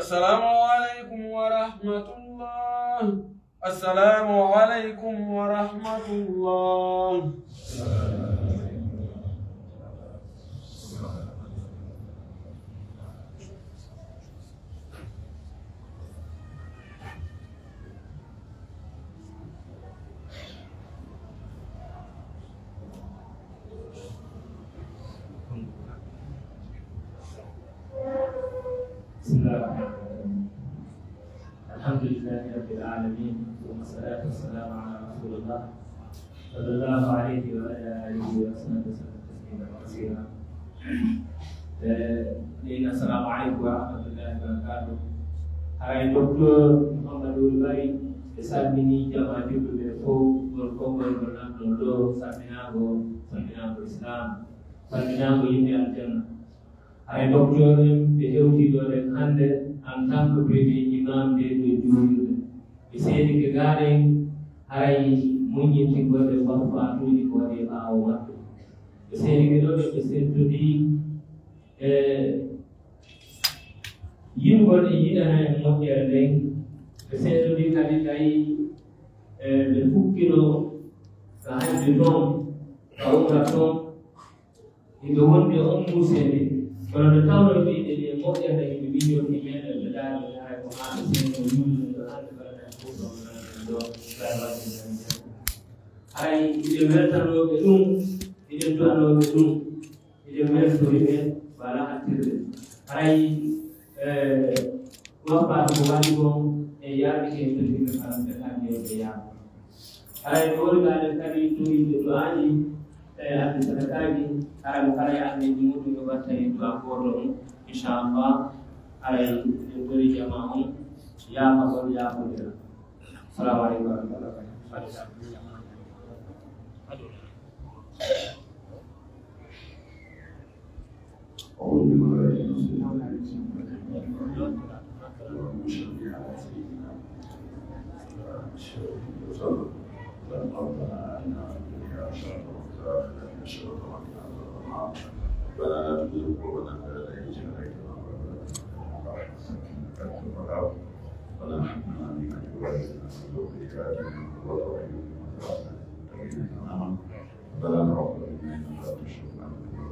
السلام عليكم ورحمة الله. السلام عليكم ورحمة الله. بسم الله الرحمن الرحيم. الحمد لله رب العالمين، ثم الصلاة والسلام على رسول الله، صلى الله عليه وعلى آله وصحبه وسلم تسليما كثيرا. Eh, ɗen, assalamu aleykum wa rahmatullahi wa barakatuh. Haray Docteur Mouhamadou Bari, ɓe salmini jamaa julɓe ɓe fow, ngol konngol ngol nanɗon ɗoo, salminaango, salminaango Islam, salminaango yimɓe aljanna. Haray Docteur en ɓe hewtii ɗoo ɗen hannde en tant que premier imam ndee ɗoo juulirde. Ɓe seedike gaa ɗen, haray muññintingol ɓe wafaatuuji ko waɗi e ɓaawo maɓɓe. Ɓe seedike ɗoo ɗen, ɓe seddodii e yiɗugol e yiɗana en moƴƴere nden. Ɓe seddodii kadi tawi, e, ɓe fukkinoo ka hajju ton, ka umra ton, Hiɓe wondi on muusende, kono nde tawnoo ɓe yiɗi e moƴƴere, hiɓe miijoo e meɗen ɓe daari, haray ko haa ɓe seenoo yuumnude ɗo hannde, bana en fow ɗo, bana en ɗo, bana en ɗo. Haray hiɗen weltanooɓe ɗum, hiɗen du'anooɓe ɗum, hiɗen weltori ɓe, wala hattirde. Haray, eh, Wafaade ko waɗi kon e yaaɓe ke ɓe ɓe kamɓe hannde e yaaɓe. Haray ɓe woni ɓe aɗen kadi toriiɓe du'aaji e adde sadakaaji, hara mo kala e anneeji muɗum e watta e du'aa gooto on, inchallah, haray ɓe tori jamaa on, yaafagol yaafondira. Salaamu aleykum wa rahmatullahi wa barakatuh. أعوذ بالله من الشيطان الرجيم. اللهم صل على سيدنا محمد وعلى آله وسلم. ربنا آتنا في الدنيا حسنة وفي الآخرة حسنة وقنا عذاب النار. ربنا لا تزغ قلوبنا بعد إذ هديتنا وهب لنا من لدنك رحمة إنك أنت الوهاب. ربنا هب لنا من أزواجنا وذرياتنا قرة أعين واجعلنا للمتقين إماما. ربنا تقبل منا إنك أنت السميع العليم.